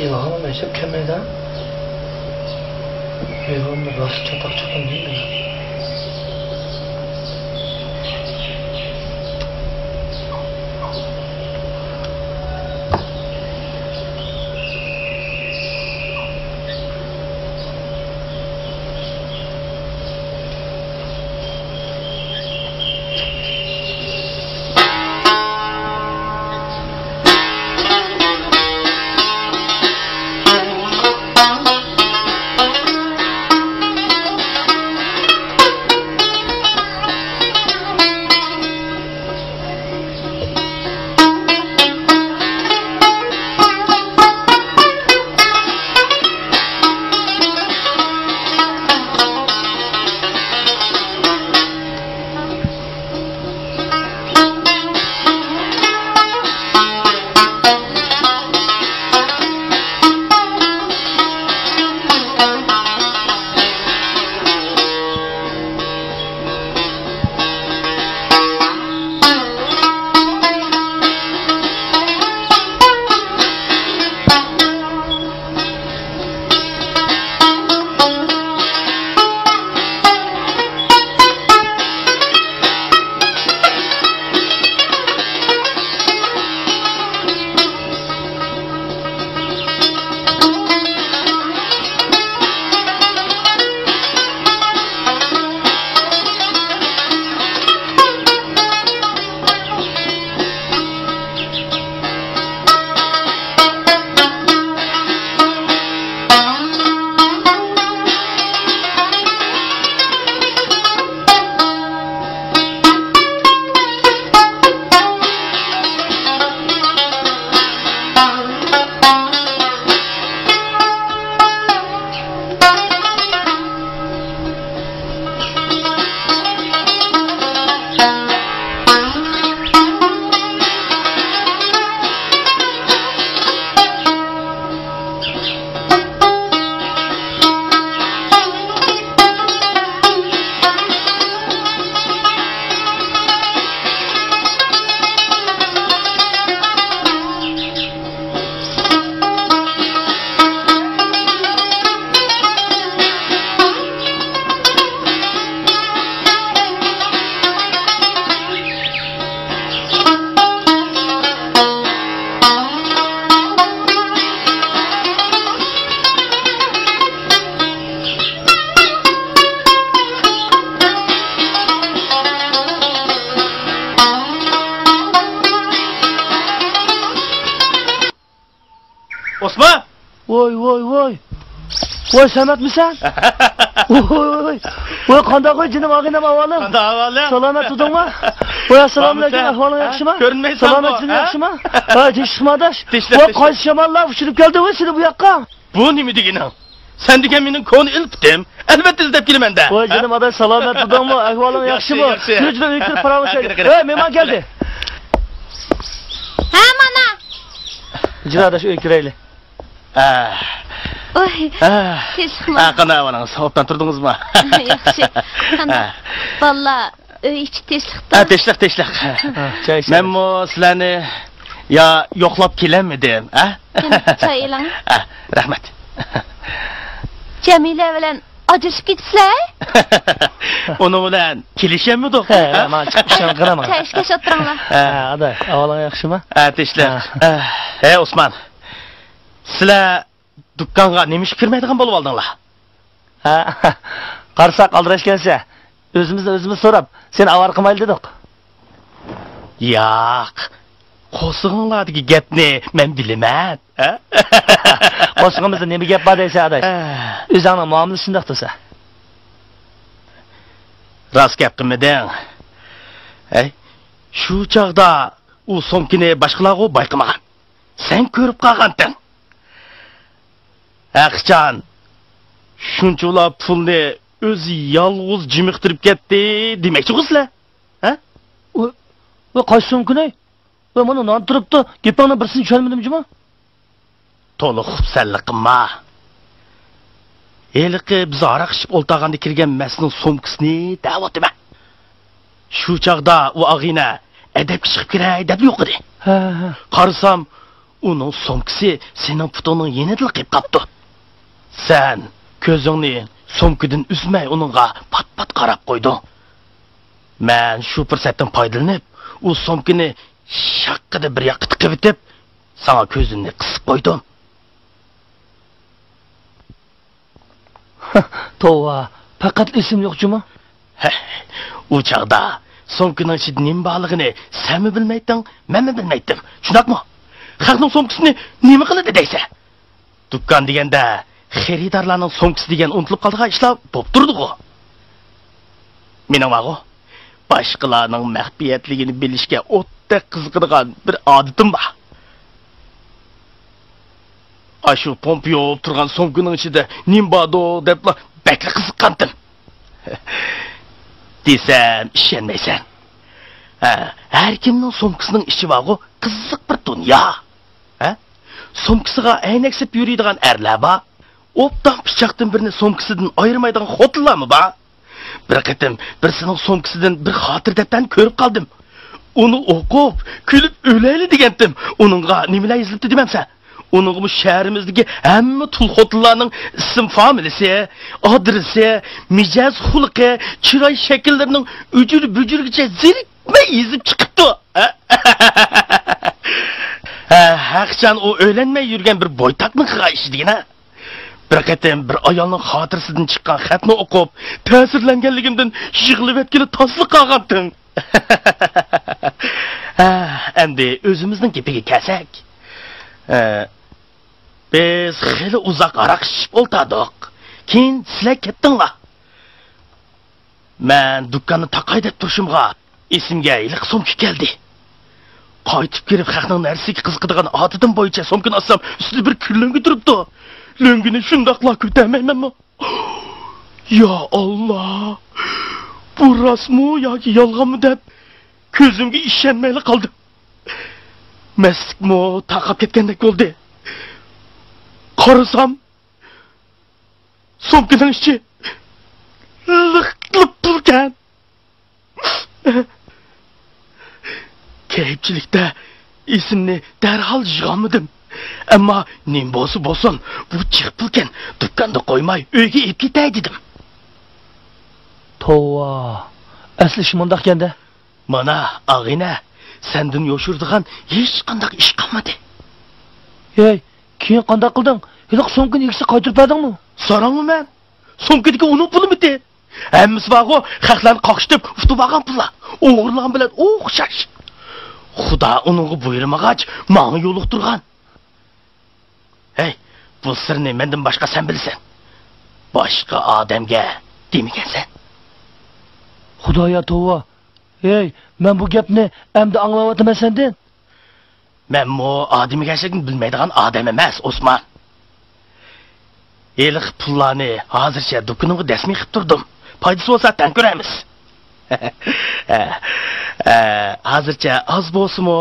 ئىلھام ھېچ كەلمەيدۇ. ئىلھام راست چاتاق چاتاق دەيدۇ. ئوسمان! ۋوي، ۋوي، ۋوي. ۋوي، سەمەتمىسەن؟ ۋوي، ۋوي، ۋوي. ۋوي، قانداق ۋوي، جېنىم ئاغىنەم، ئەھۋالىڭ؟ قانداق ئەھۋالىڭ؟ سالامەت تۇردۇڭما؟ ۋوي، ئەسسالامۇئەلەيكۇم، ئەھۋالىڭ ياخشىما؟ كۆرۈنمەيسەن. سالامەتسىزمۇ، ياخشىما؟ ھە، تىنچلىقمۇ، ئاداش؟ ۋوي، قايسى شاماللار ئۇچۇرۇپ كەلدى ۋوي سېنى بۇ ياققا؟ بۇ نېمە دېگىنىڭ؟ سەن دېگەن مېنىڭ كونا ئىلپىتىم. ئەلۋەتتە ئىزدەپ كېلىمەن-دە. ۋاي، ھە؟ جېنىم ئاداش، سالامەت تۇردۇڭمۇ؟ ئەھۋالىڭ ياخشىمۇ؟ ياخشى، ياخشى. يۈر، يۈر، ئۆيگە كىرىپ پاراڭلىشايلى. ھە، كىر، كىر، كىر. ھە، مېھمان كەلدى. ھە، مانا. جېنىم ئاداش، ئۆيگە كىرەيلى. ئە. ۋاي، ئە. تىنچلىقمۇ؟ ئە، قانداق ئەھۋالىڭىز؟ ئوبدان تۇردىڭىزمۇ؟ ياخشى. قانداق؟ ئە. بالىلار ئۆي ئىچى تىنچلىقتا. ھە، تىنچلىق، تىنچلىق. ھە، چاي ئىچىلى. مەنمۇ سىلەرنى يا يوقلاپ كېلەلمىدىم، ھە؟ قېنى، چاي ئېلىڭ. ھە، رەھمەت. جەمىلە بىلەن ئاجرىشىپ كېتىپسىلەر؟ ئۇنىڭ بىلەن كېلىشەلمىدۇق. ھە، ھە؟ مانا چىقىپ ئىشەن قىلىمەن. چاي ئىچكەچ ئولتۇرۇڭلار. ھە. ھە، ئاداش، ئەھۋالىڭ ياخشىما؟ ھە، تىنچلىق. ھە. ھە. ھە، ئوسمان. سىلەر دۇكانغا نېمە ئىشقا كىرمەيدىغان بولۇۋالدىڭلار؟ ھە، قارىساق ئالدىراشكەنسەن. ئۆزىمىزدىن ئۆزىمىز سوراپ، سېنى ئاۋارە قىلمايلى دېدۇق. ياق، قورسىقىڭلاردىكى گەپنى مەن بىلىمەن، ھە؟ قورسىقىمىزدا نېمە گەپ بار دەيسەن، ئاداش؟ ھە. ئۆزۈڭنىڭ مۇئامىلىسى شۇنداق تۇرسا. راست گەپ قىلمىدىڭ. ھەي، شۇ چاغدا ئۇ سومكىنى باشقىلارغۇ بايقىمىغان. سەن كۆرۈپ قالغانتىڭ. ھەقىچان، شۇنچىۋالا پۇلنى ئۆزى يالغۇز جىمىقتۇرۇپ كەتتى دېمەكچىغۇ سىلەر؟ ھە؟ ۋاي، ۋاي، قايسى سومكىنى؟ ۋاي، مانا نان تۇرۇپتۇ. گېپىڭنىڭ بىرسىنى چۈشەنمىدىم جۇمۇ. تولا خۇپسەنلىك قىلما. ھېلىقى بىز ھاراق ئىچىپ ئولتۇرغاندا كىرگەن مەستنىڭ سومكىسىنى دەۋاتىمەن. شۇ چاغدا ئۇ ئاغىنە ئەدەپكە چىقىپ كىرەي دەپ يوقىدى. ھە، ھە. قارىسام، ئۇنىڭ سومكىسى سېنىڭ پۇتۇڭنىڭ يېنىدىلا قېلىپ قاپتۇ. سەن كۆزۈڭنى سومكىدىن ئۈزمەي ئۇنىڭغا پات-پات قاراپ قويدۇڭ. مەن شۇ پۇرسەتتىن پايدىلىنىپ، ئۇ سومكىنى شاققىدە بىر ياققا تىقىۋېتىپ، ساڭا كۆزۈمنى قىسىپ قويدۇم. توۋا، پەقەت ئېسىم يوق جۇمۇ. ھە، ئۇ چاغدا سومكىنىڭ ئىچىدە نېمە بارلىقىنى سەنمۇ بىلمەيتتىڭ، مەنمۇ بىلمەيتتىم. شۇنداقمۇ؟ خەقنىڭ سومكىسىنى نېمە قىلىدۇ دەيسەن؟ دۇكان دېگەندە خېرىدارلارنىڭ سومكىسى دېگەن ئۇنتۇلۇپ قالىدىغان ئىشلار بولۇپ تۇرىدىغۇ. مېنىڭ بارغۇ، باشقىلارنىڭ مەخپىيەتلىكىنى بىلىشكە ئوتتەك قىزىقىدىغان بىر ئادىتىم بار. ئاشۇ پومپا يوۋۇپ تۇرغان سومكىنىڭ ئىچىدە نېمە باردۇ دەپلا بەكلا قىزىققانتىم. دېسەم ئىشەنمەيسەن. ھە، ھەر كىمنىڭ سومكىسىنىڭ ئىچى بارغۇ، قىزىق بىر دۇنيا. ھە؟ سومكىسىغا ئەينەك سېلىپ يۈرىدىغان ئەرلەر بار. ئوبدان پىچاقتىن بىرنى سومكىسىدىن ئايرىمايدىغان خوتۇنلارمۇ بار. بىر قېتىم بىرسىنىڭ سومكىسىدىن بىر خاتىرە دەپتەرنى كۆرۈپ قالدىم. ئۇنى ئوقۇپ، كۈلۈپ ئۆلەيلى دېگەنتىم. ئۇنىڭغا نېمىلەر يېزىلىپتۇ دېمەمسەن؟ ئۇنىڭغىمۇ شەھىرىمىزدىكى ھەممە تۇل خوتۇنلارنىڭ ئىسىم فامىلىسى، ئادرېسى، مىجەز خۇلقى، چىراي شەكىللىرىنىڭ ئۈجۈر-بۈجۈرىگىچە زېرىكمەي يېزىپ چىقىپتۇ. ھە، ھەقىچان ئۇ ئۆيلەنمەي يۈرگەن بىر بويتاقنىڭ قىلغان ئىشى دېگىنە. بىر قېتىم بىر ئايالنىڭ خاتىرىسىدىن چىققان خەتنى ئوقۇپ، تەسىرلەنگەنلىكىمدىن يىغلىۋەتكىلى تاسلا قالغانتىم. ھە، ئەمدى ئۆزىمىزنىڭ گېپىگە كەلسەك. ھە، بىز خېلى ئۇزاق ھاراق ئىچىشىپ ئولتۇردۇق. كېيىن سىلەر كەتتىڭلار. مەن دۇكاننى تاقاي دەپ تۇرۇشۇمغا، ئېسىمگە ھېلىقى سومكا كەلدى. قايتىپ كىرىپ، خەقنىڭ نەرسىگە قىزىقىدىغان ئادىتىم بويىچە سومكىنى ئاچسام، ئۈستىدە بىر كىر لۆڭگە تۇرۇپتۇ. لۆڭگىنى شۇنداقلا كۆتەرمەيمەنمۇ؟ يا ئاللا! بۇ راستمۇ ياكى يالغانمۇ دەپ، كۆزۈمگە ئىشەنمەيلا قالدىم. مەستلىكمۇ تارقاپ كەتكەندەك بولدى. قارىسام، سومكىنىڭ ئىچى لىق-لىق پۇلكەن. كەيپچىلىكتە ئېسىمنى دەرھال يىغالمىدىم. ئەمما نېمە بولسا بولسۇن، بۇ جىق پۇلكەن، دۇكاندا قويماي ئۆيگە ئېلىپ كېتەي دېدىم. توۋا، ئەسلى ئىش مۇنداقكەن-دە. مانا، ئاغىنە، سەندىن يوشۇرىدىغان ھېچقانداق ئىش قالمىدى. ھەي، كېيىن قانداق قىلدىڭ؟ ھېلىقى سومكىنى ئىگىسىگە قايتۇرۇپ بەردىڭمۇ؟ ساراڭمۇ مەن؟ سومكىدىكى ئۇنىڭ پۇلىمىتى؟ ھەممىسى بارغۇ، خەقلەرنى قاقشىتىپ ئۇتۇپ ئالغان پۇللار. ئوغرىلىغان بىلەن ئوخشاش. خۇدا ئۇنىڭغا بۇيرۇمىغاچ، ماڭا يولۇقتۇرغان. ھەي، بۇ سىرنى مەندىن باشقا سەن بىلىسەن. باشقا ئادەمگە دېمىگەنسەن. خۇدايا توۋا. ھەي، مەن بۇ گەپنى ئەمدى ئاڭلاۋاتىمەن سەندىن. مەنمۇ ئادىمىگەرچىلىكنى بىلمەيدىغان ئادەم ئەمەس، ئوسمان. ھېلىقى پۇللارنى ھازىرچە دۇكىنىمغا دەسمىي قىلىپ تۇردۇم. پايدىسى بولسا تەڭ كۆرەرمىز. ئە، ئە، ھازىرچە ئاز بولسىمۇ،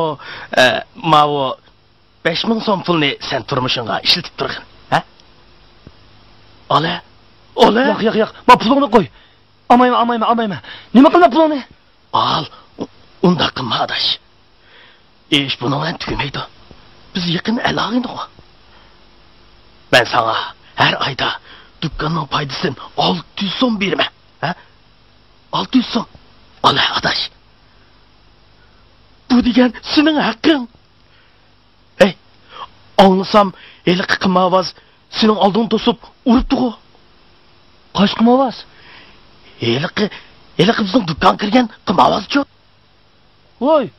ئە، ماۋۇ بەش مىڭ سوم پۇلنى سەن تۇرمۇشۇڭغا ئىشلىتىپ تۇرغىن، ھە؟ ئالە، ئالە. ياق، ياق، ياق، ما پۇلۇڭنى قوي. ئالمايمەن، ئالمايمەن، ئالمايمەن. نېمە قىلىمەن پۇلۇڭنى؟ ئال، ئۇ-، ئۇنداق قىلما، ئاداش. ئىش بۇنىڭ بىلەن تۈگىمەيدۇ. بىز يېقىن ئەل-ئاغىنىغۇ. مەن ساڭا ھەر ئايدا دۇكاننىڭ پايدىسىدىن ئالتە يۈز سوم بېرىمەن. ھە؟ ئالتە يۈز سوم. ئالە، ئاداش. بۇ دېگەن سېنىڭ ھەققىڭ. ھەي، ئاڭلىسام، ھېلىقى قىمارۋاز سېنىڭ ئالدىڭنى توسۇپ ئۇرۇپتىغۇ. قايسى قىمارۋاز؟ ھېلىقى، ھېلىقى بىزنىڭ دۇكانغا كىرگەن قىمارۋازچۇ. ۋوي!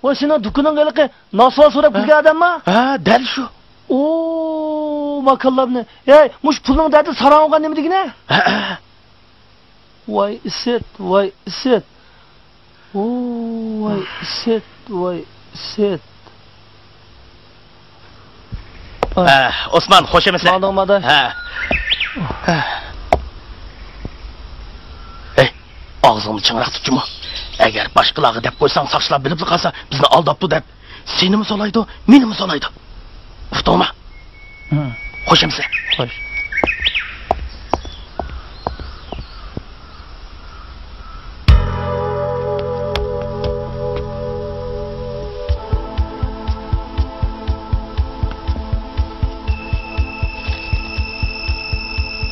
ۋوي، سېنىڭ دۇكىنىڭغا ھېلىقى ناسۋار سوراپ ھە؟ كىرگەن ئادەمما؟ ھە، دەل شۇ. ئو، ماكانلارنى. ھەي، مۇشۇ پۇلنىڭ دەردى ساراڭ بولغان نېمە دېگىنە؟ ھە، ھە. ۋاي ئىسىت، ۋاي ئىسىت. ئو، ۋاي ئىسىت، ۋاي ئىسىت. ئاي. ئە، ئوسمان، خوش ئەمىسە؟ ماڭدىڭمۇ ئاداش؟ ھە. ھەي، ئاغزىڭنى چىڭراق تۇتچىمۇ. ئەگەر باشقىلارغا دەپ قويساڭ، ساقچىلار بىلىپلا قالسا، بىزنى ئالداپتۇ دەپ، سېنىمۇ سولايدۇ، مېنىمۇ سولايدۇ. ئۇقتۇڭما؟ ھە. خوش ئەمىسە؟ خوش.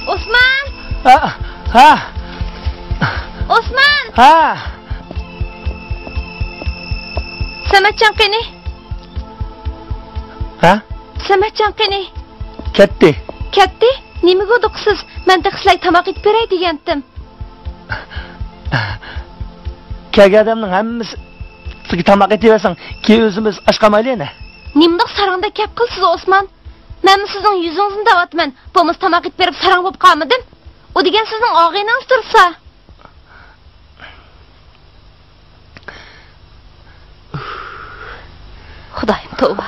ئوسمان! ھە، ھە. ئوسمان! ھە. سەمەتجان قېنى؟ ھە؟ سەمەتجان قېنى؟ كەتتى. كەتتى؟ نېمىگە ئۇدۇقسىز؟ مەن تېخى سىلەرگە تاماق ئېتىپ بېرەي دېگەنتىم. كەلگەن ئادەمنىڭ ھەممىسىگە تاماق ئېتىۋەرسەڭ، كېيىن ئۆزىمىز ئاچ قالمايلى يەنە. نېمىنداق ساراڭدەك گەپ قىلىسىز، ئوسمان؟ مەنمۇ سىزنىڭ يۈزىڭىزنى دەۋاتىمەن. بولمىسا تاماق ئېتىپ بېرىپ ساراڭ بولۇپ قالمىدىم. ئۇ دېگەن سىزنىڭ ئاغىنىڭىز تۇرسا. خۇدايىم، توۋا.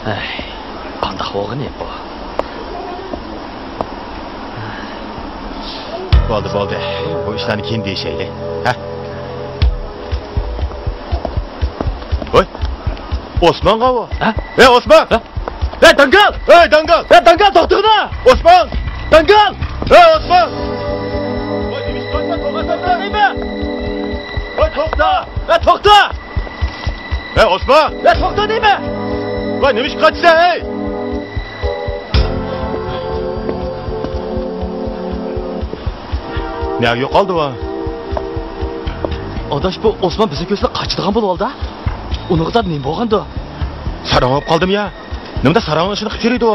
ئەي، قانداق بولغىنى بۇ؟ بولدى، بولدى. بۇ ئىشلارنى كېيىن دېيىشەيلى. ھە؟ ۋاي، ئوسمانغا بۇ. ھە؟ ھەي، ئوسمان! ھە؟ ھەي، داڭگال! ھەي، داڭگال! ھەي، داڭگال، توختىغىنا! ئوسمان! داڭگال! ھەي، ئوسمان! ۋاي، نېمە ئىش قىلىۋاتىسەن؟ توختاڭ دەيمەن! ۋاي، توختا! ھەي، توختا! ھەي، ئوسمان! ھەي، توختا دەيمەن! ۋاي، نېمە ئىش قىلىۋاتىسەن، ھەي؟ نەگە يوقالدى ئۇ؟ ئاداش، بۇ ئوسمان بىزنى كۆرسە قاچىدىغان بولۇۋالدى. ئۇنىڭغا زادى نېمە بولغاندۇ؟ ساراڭ بولۇپ قالدىمۇ يا؟ نېمىدە ساراڭنىڭ ئىشىنى قىلىپ يۈرىدۇ؟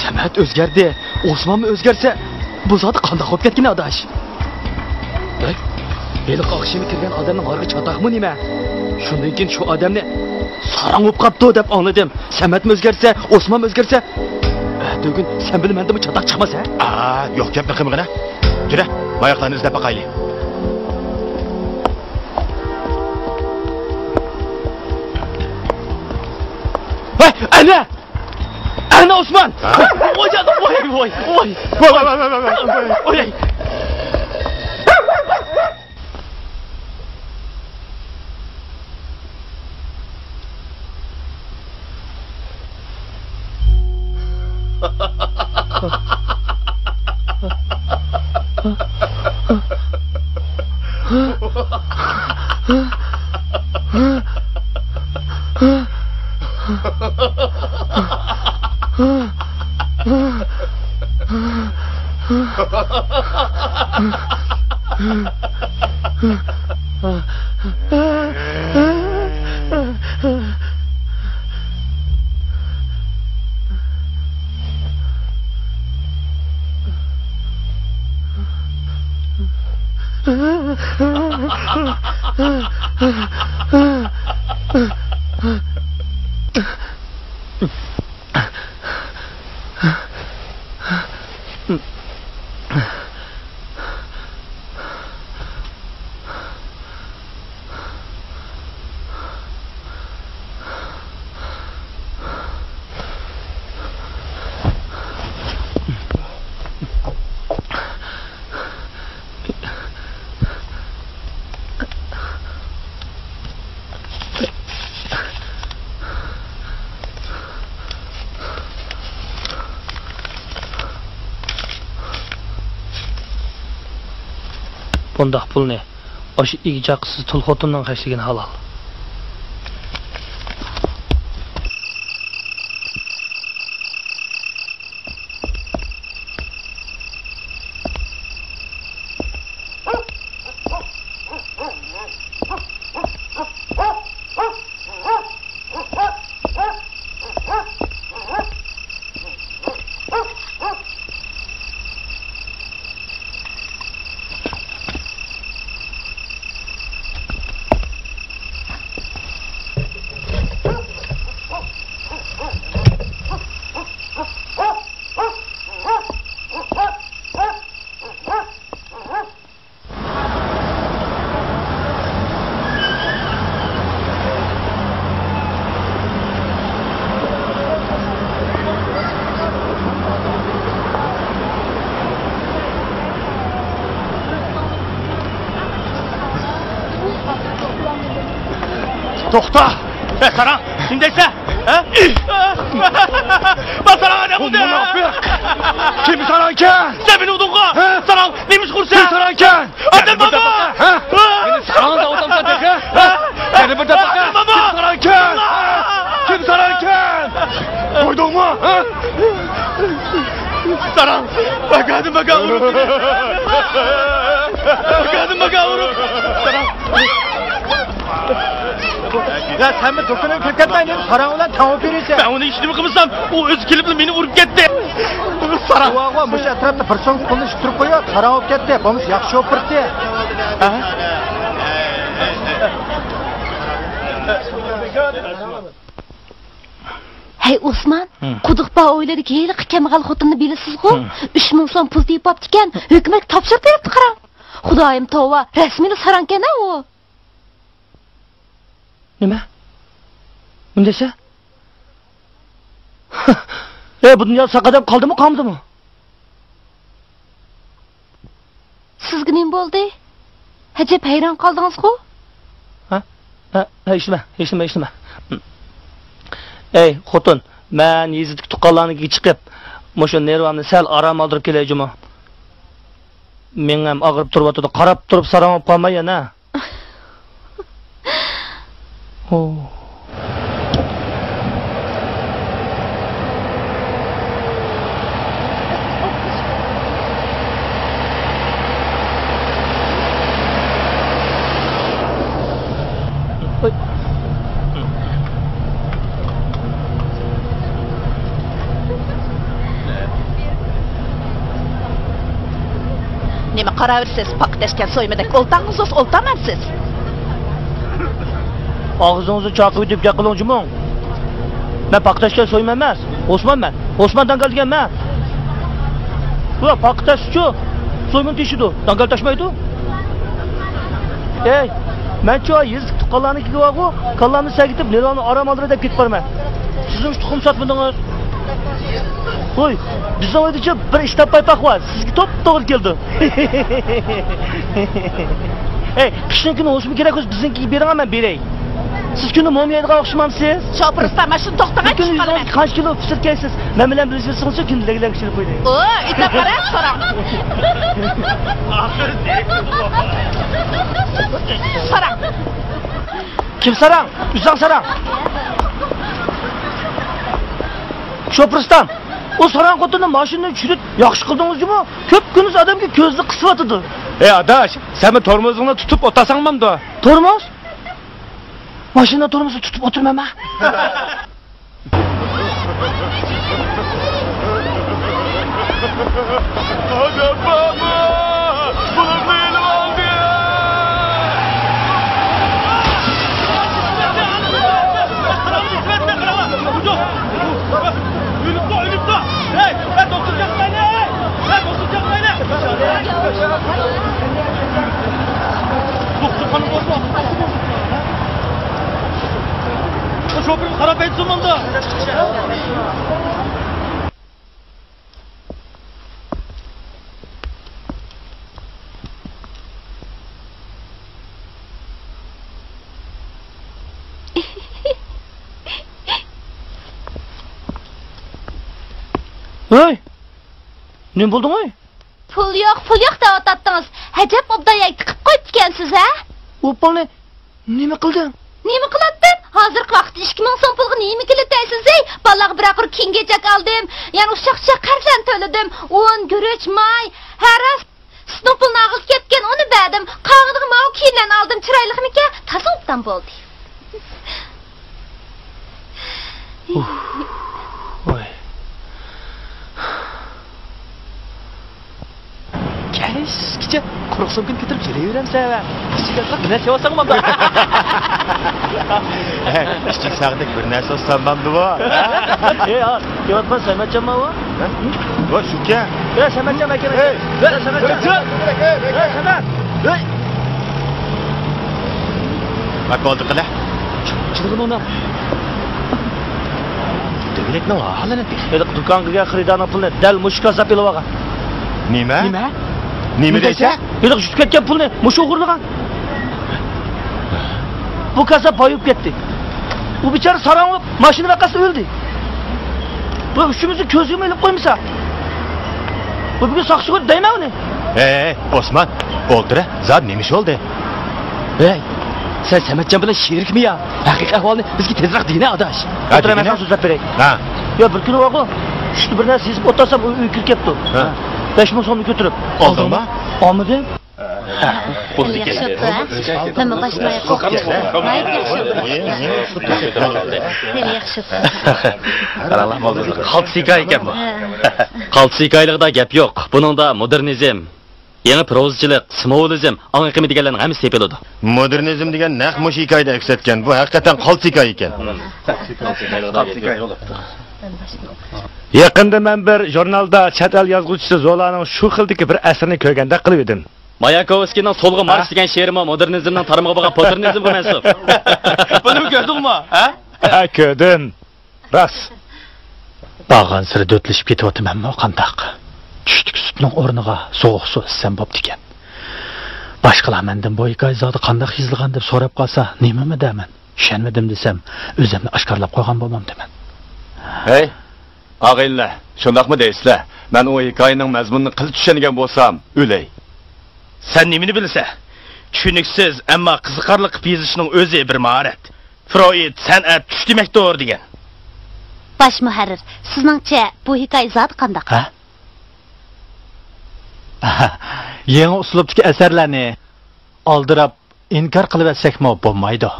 سەمەت ئۆزگەردى، ئوسمانمۇ ئۆزگەرسە، بۇ زادى قانداق بولۇپ كەتكىنى، ئاداش؟ ھەي، ھېلىقى ئاخشىمى كىرگەن ئادەمنىڭ ھارغا چاتاقمۇ نېمە؟ شۇندىن كېيىن شۇ ئادەمنى ساراڭ بولۇپ قاپتۇ دەپ ئاڭلىدىم. سەمەتمۇ ئۆزگەرسە، ئوسمانمۇ ئۆزگەرسە، تۈگۈن سەن بىلەن مەندىمۇ چاتاق چىقماس، ھە؟ ئا، يوق گەپنى قىلمىغىنا. جۈرە، ماياقلارنى ئىزدەپ باقايلى. ھەي، ئەنە! ئەنە ئوسمان! ھە؟ ۋاي، ۋاي، ۋاي، ۋاي. ۋاي، ۋاي، ۋاي. بۇنداق پۇلنى ئاشۇ ئىگە-چاقىسىز تۇل خوتۇننىڭ خەجلىگىنى ھالال. توختا! ئە، ساراڭ، نېمە دەيسەن؟ ھە؟ باساراڭ ئادەم بۇنى! مۇناپىق! كىم ساراڭكەن؟ سەن مېنى ئۇردۇڭغۇ! ھە؟ ساراڭ، نېمە ئىش قۇرسەن؟ كىم ساراڭكەن؟ ئادەم بابا! ھە؟ مېنى ساراڭ دەۋاتامسەن تېخى؟ ھە؟ يەنە بىر دەپە! ئادەم بابا! كىم ساراڭكەن؟ كىم ساراڭكەن؟ قويدۇڭمۇ؟ ھە؟ ساراڭ! بەك ئادەم بەك ئۇرۇپ! بەك ئادەم بەك ئۇرۇپ! ساراڭ! يا سەن بىر دۇكىنىڭغا كىرىپ كەتمەي، مېنى ساراڭ بىلەن تەڭ ئۆلتۈرۈشى. مەن ئۇنى ھېچنېمە قىلمىسام، ئۇ ئۆزى كېلىپلا مېنى ئۇرۇپ كەتتى. ساراڭ. ۋاغۇ، مۇشۇ ئەتراپتا بىر سوم پۇلنى ئىتتۈرۈپ قويۇپ، ساراڭ بولۇپ كەتتى. بولمىسا ياخشى ئوپېرتتى. ھە؟ ھەي ئوسمان، ھە. قۇدۇق بار ئۆيلىرىدىكى ھېلىقى كەمبەغەل خوتۇننى بىلىسىزغۇ؟ ھە. ئۈچ مىڭ سوم پۇل تېپىپ ئاپتىكەن، ھۆكۈمەتكە تاپشۇرۇپ بېرىپتۇ قاراڭ. خۇدايىم توۋا، رەسمىيلا ساراڭكەن-ھە ئۇ. نېمە؟ نېمە دەيسەن؟ ئەي، بۇ دۇنيادا ساق ئادەم قالدىمۇ، قالمىدىمۇ؟ سىزگە نېمە بولدى؟ ئەجەب ھەيران قالدىڭىزغۇ؟ ھە؟ ھە، ھە، ھېچنېمە، ھېچنېمە، ھېچنېمە. ئەي، خوتۇن، مەن يېزىدىكى تۇغقانلارنىڭكىگە چىقىپ، مۇشۇ نېرۋامنى سەل ئارام ئالدۇرۇپ كېلەي جۇمۇ. مېڭەم ئاغرىپ تۇرۇۋاتىدۇ، قاراپ تۇرۇپ ساراڭ بولۇپ قالماي يەنە. نېمە قاراۋېرىسىز؟ پاقا تەشكەن سويمىدەك ئولتاڭىز، ئولتامەنسىز. ئاغزىڭىزنى چاقىۋېتىپ گەپ قىلىڭ جۇمۇڭ. مەن پاقا تەشكەن سويما ئەمەس، ئوسمان مەن. ئوسمان داڭگال دېگەن مەن. بۇ پاقا تاشچۇ، سويمىنى تېشىدۇ، داڭگال تاشمايدۇ. ئەي، مەنچۇ يېزا تۇغقانلارنىڭكىگە بارغۇ، كاللامنى سەگىتىپ، نېرۋامنى ئارام ئالدۇرۇي دەپ كېتىپ بارىمەن. سىزنىڭ تۇخۇم ساتمىدىڭىز. ۋوي، بىزنىڭ ئۆيدىچۇ بىر ئىش تاپماي پاقا، سىزگە توپتوغرا كېلىدۇ. ئەي، قىشنىڭ كۈنى ھوسۇمى كېرەك بولسا بىزنىڭكىگە بېرىڭ، مەن بېرەي. سىز كۈندە موم يەيدىغان ئوخشىمامسىز؟ شوپۇر ئۇستا، مانا شۇنى توختىتىڭ، بىر كۈنى چۈشۈپ قالىمەن. يۈز قانچە كىلو پىچىر كەيسىز؟ مەن بىلەن بىللە يۈرسىڭىزچۇ، كۈندە لەگلەڭ پىچىرىپ قويدى. ئو، ئېيتىپ قارا، ساراڭ. ساراڭ. كىم ساراڭ؟ ئۆزۈڭ ساراڭ. شوپۇر ئۇستام، ئۇ ساراڭ خوتۇننى ماشىنىدىن چۈشۈرۈپ ياخشى قىلدىڭىز جۇمۇ؟ كۈپكۈندۈز ئادەمگە كۆزىنى قىسىۋاتىدۇ. ئەي ئاداش، سەنمۇ تورمۇزۇڭنى تۇتۇپ ئولتۇرساڭ بولامدۇ؟ تورمۇز؟ ماشىنا تورمۇزىنى تۇتۇپ ئولتۇرمايمەن. ئادەم بارمۇ؟ بۇلارنى ئېلىۋالدى! ئۆلۈپتۇ، ئۆلۈپتۇ! ھەي، ھەي، دوختۇر چاقىرايلى! ھەي، ھەي، دوختۇر چاقىرايلى! دوختۇرخانا بولسا، شوپۇرغا قاراپ ئېيتسۇن بولدى. ھەي! نېمە بولدۇڭ ئەي؟ پۇل يوق، پۇل يوق دەۋاتاتتىڭىز. ئەجەب ئوبدان يەرگە تىقىپ قويۇپتىكەنسىز ھە؟ ئۇ پۇلنى نېمە قىلدىڭ؟ نېمە قىلاتتىم؟ ھازىرقى ۋاقىتتا ئىككى مىڭ سوم پۇلغا نېمە كېلىدۇ دەيسىز ھەي؟ بالىلارغا بىرەر قۇر كىيىم-كېچەك ئالدىم. يەنە ئۇششاق-چۈششەك قەرزلەرنى تۆلىدىم. ئۇن، گۈرۈچ، ماي، ھە راست. سۈتنىڭ پۇلىنى ئالغۇسى كەپتىكەن، ئۇنى بەردىم. قالغىنىغا ماۋۇ كىيىملەرنى ئالدىم، چىرايلىقمىكەن؟ تازا ئوبدان بولدى. ۋاي. كەچكىچە قۇرۇق سومكىنى كۆتۈرۈپ يۈرۈۋېرەمسەن ھە؟ ئىچىگە ئازراق بىر نەرسە يەۋالساڭ بولامدۇ؟ ئىچىك ساغدەك بىر نەرسە ئالسام بولامدۇ بۇ؟ ئەي، ھە، كېلىۋاتقان سەمەتجانمۇ بۇ؟ ھە؟ ۋاي، شۇكەن. ئەي، سەمەتجان ئاكا. ئەي، سەمەتجان. ئەي، سەمەت. ئەي، سەمەت. ئەي. ماقۇل قىلە. چىقىدىغىنى ئۇنى. دۆگىلەكنىڭ ھالىنى دېخى. ھېلىقى دۇكانغا كىرگەن خېرىدارنىڭ پۇلىنى دەل مۇشۇ كاسساپ ئېلىۋالغان. نېمە؟ نېمە؟ نېمە دەيسەن؟ ھېلىقى يۇتۇپ كەتكەن پۇلنى مۇشۇ ئوغرىلىغان. بۇ كاسساپ بايىپ كەتتى. ئۇ بىچارە ساراڭ بولۇپ ماشىنا ۋەقەسىدە ئۆلدى. بۇ ئۈچىمىزنى كۆزگىمۇ ئېلىپ قويمىسا. بۇ بۈگۈن ساقچىغا دەيمەن ئۇنى. ھەي، ھەي، ئوسمان، ئولتۇر ھە، زادى نېمە ئىش بولدى؟ ھەي، سەن سەمەتجان بىلەن شېرىكمۇ يا؟ ھەقىقىي ئەھۋالنى بىزگە تېزرەك دېگىنە ئاداش. ھە، ئولتۇر ھە، مەن دېگىنە. ساڭا سۆزلەپ بېرەي. ھە. يا بىر كۈنى بارغۇ، چۈشتە بىر نەرسە يېزىپ ئولتۇرسام، ئۆيگە كىرىپ كەپتۇ. ھە. بەش مىڭ سومنى كۆتۈرۈپ. ئالدىڭمۇ؟ ئالمىدىم. خېلى ياخشى بوپتۇ ھە. مەنمۇ باشتا قورقۇپ كەتتىم. ناھايىتى ياخشى بوپتۇ. خېلى ياخشى بوپتۇ. قاراڭلار، قالتىس ھېكايە ئىكەن بۇ. ھە. قالتىس ھېكايىلىقىدا گەپ يوق. بۇنىڭدا مودېرنىزم، يېڭى پروزىچىلىق، سىمۋولىزم، ئاڭ ئېقىمى دېگەنلەرنىڭ ھەممىسى تېپىلىدۇ. مودېرنىزم دېگەن نەق مۇشۇ ھېكايىدە ئەكس ئەتكەن. بۇ ھەقىقەتەن قالتىس ھېكايە ئىكەن. يېقىندا مەن بىر ژۇرنالدا چەت ئەل يازغۇچىسى زولانىڭ شۇ خىلدىكى بىر ئەسىرىنى كۆرگەندەك قىلىۋىدىم. ماياكوۋسكىينىڭ سولغا مارش ھە؟ دېگەن شېئىرىمۇ مودېرنىزمنىڭ تارمىقى بولغان پوتېرنىزمغا مەنسۇپ. بۇنىمۇ كۆردۈڭمۇ، ھە؟ ھە، كۆردۈم. راست. بارغانسېرى دۆتلىشىپ كېتىۋاتىمەنمۇ قانداق؟ چۈشتىكى سۈتنىڭ ئورنىغا سوغۇق سۇ ئىچسەم بوپتىكەن. باشقىلار مەندىن بۇ ھېكايە زادى قانداق يېزىلغان دەپ سوراپ قالسا، نېمىمۇ دەيمەن؟ چۈشەنمىدىم دېسەم، ئۆزۈمنى ئاشكارىلاپ قويغان بولمامدىمەن؟ ھەي، ئاغىنىلەر، شۇنداقمۇ دەيسىلەر؟ مەن ئۇ ھېكايىنىڭ مەزمۇنىنى قىلچە چۈشەنگەن بولسام، ئۆلەي. سەن نېمىنى بىلىسەن؟ چۈشىنىكسىز، ئەمما قىزىقارلىق قىلىپ يېزىشنىڭ ئۆزى بىر ماھارەت. فرويد سەنئەت چۈش دېمەكتۇر دېگەن. باش مۇھەررىر، سىزنىڭچە بۇ ھېكايە زادى قانداق؟ ھە؟ يېڭى ئۇسلۇبتىكى ئەسەرلەرنى ئالدىراپ ئىنكار قىلىۋەتسەكمۇ بولمايدۇ.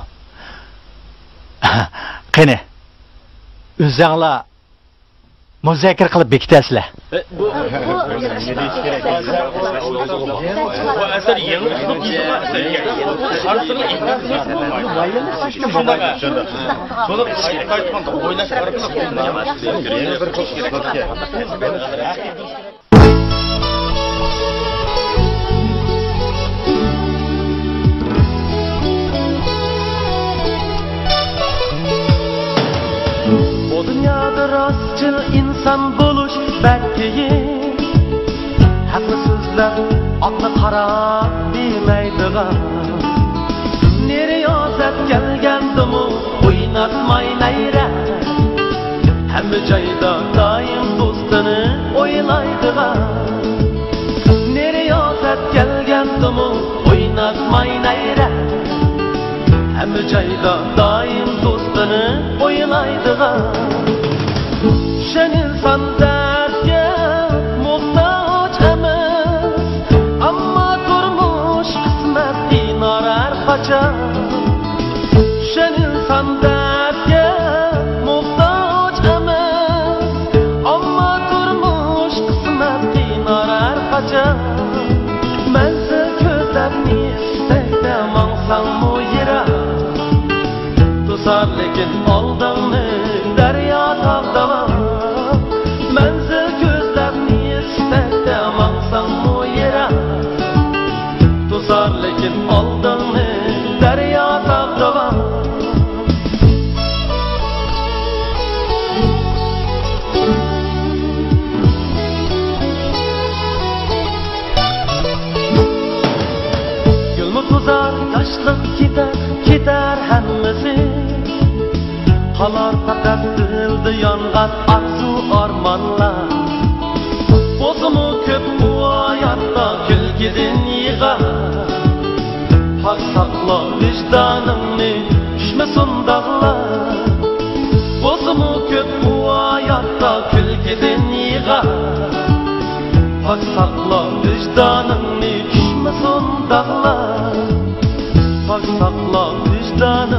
قېنى، ئۆزەڭلار مۇزاكىرە قىلىپ بېكىتەرسىلەر. بۇ، بۇ ئەسەر يېڭى ئۇسلۇب ئەسەر. قارىسىلا، شۇنداق. بۇنى قايتا قايتىپ ئويلاش ئارقىلىق. بۇ دۇنيادا راستچىل ئىنسان بولۇش بەك قىيىن. ھەقنى سۆزلەپ، ئاقنى قارا دېمەيدىغان. نېرى رىيازەت كەلگەندىمۇ ئويناتماي نەيرە. ھەممە جايدا دائىم دوستىنى ئويلايدىغان. نېرى رىيازەت كەلگەندىمۇ ئويناتماي نەيرە. ھەممە جايدا دائىم دوستىنى ئويلايدىغان. چۈشەن ئىنسان دەردكە موھتاج ئەمەس، ئەمما تۇرمۇش قىسمەت قىينار ھەر قاچان. چۈشەن ئىنسان دەردكە موھتاج ئەمەس، ئەمما تۇرمۇش قىسمەت قىينار ھەر قاچان. مەنزىل كۆزلەپ ئىستەكتە ماڭساڭمۇ يىراق، توسار لېكىن ئالدىڭنى دەريا تاغ داۋان. مەنزىل كۆزلەپ ئىستەكتە ماڭساڭمۇ يىراق، توسار لېكىن ئالدىڭنى دەريا تاغ داۋان. گۈلمۇ توزار، ياشلىق كېتەر، كېتەر ھەممىسى. قالار پەقەت دىلدا يانغان ئارزۇ-ئارمانلار. بولسىمۇ كۆپ بۇ ھاياتتا كۈلكىدىن يىغا. پاك ساقلا ۋىجدانىڭنى، چۈشمىسۇن داغلار. بولسىمۇ كۆپ بۇ ھاياتتا كۈلكىدىن يىغا. پاك ساقلا ۋىجدانىڭنى، چۈشمىسۇن داغلار. پاك ساقلا ۋىجدانىڭنى.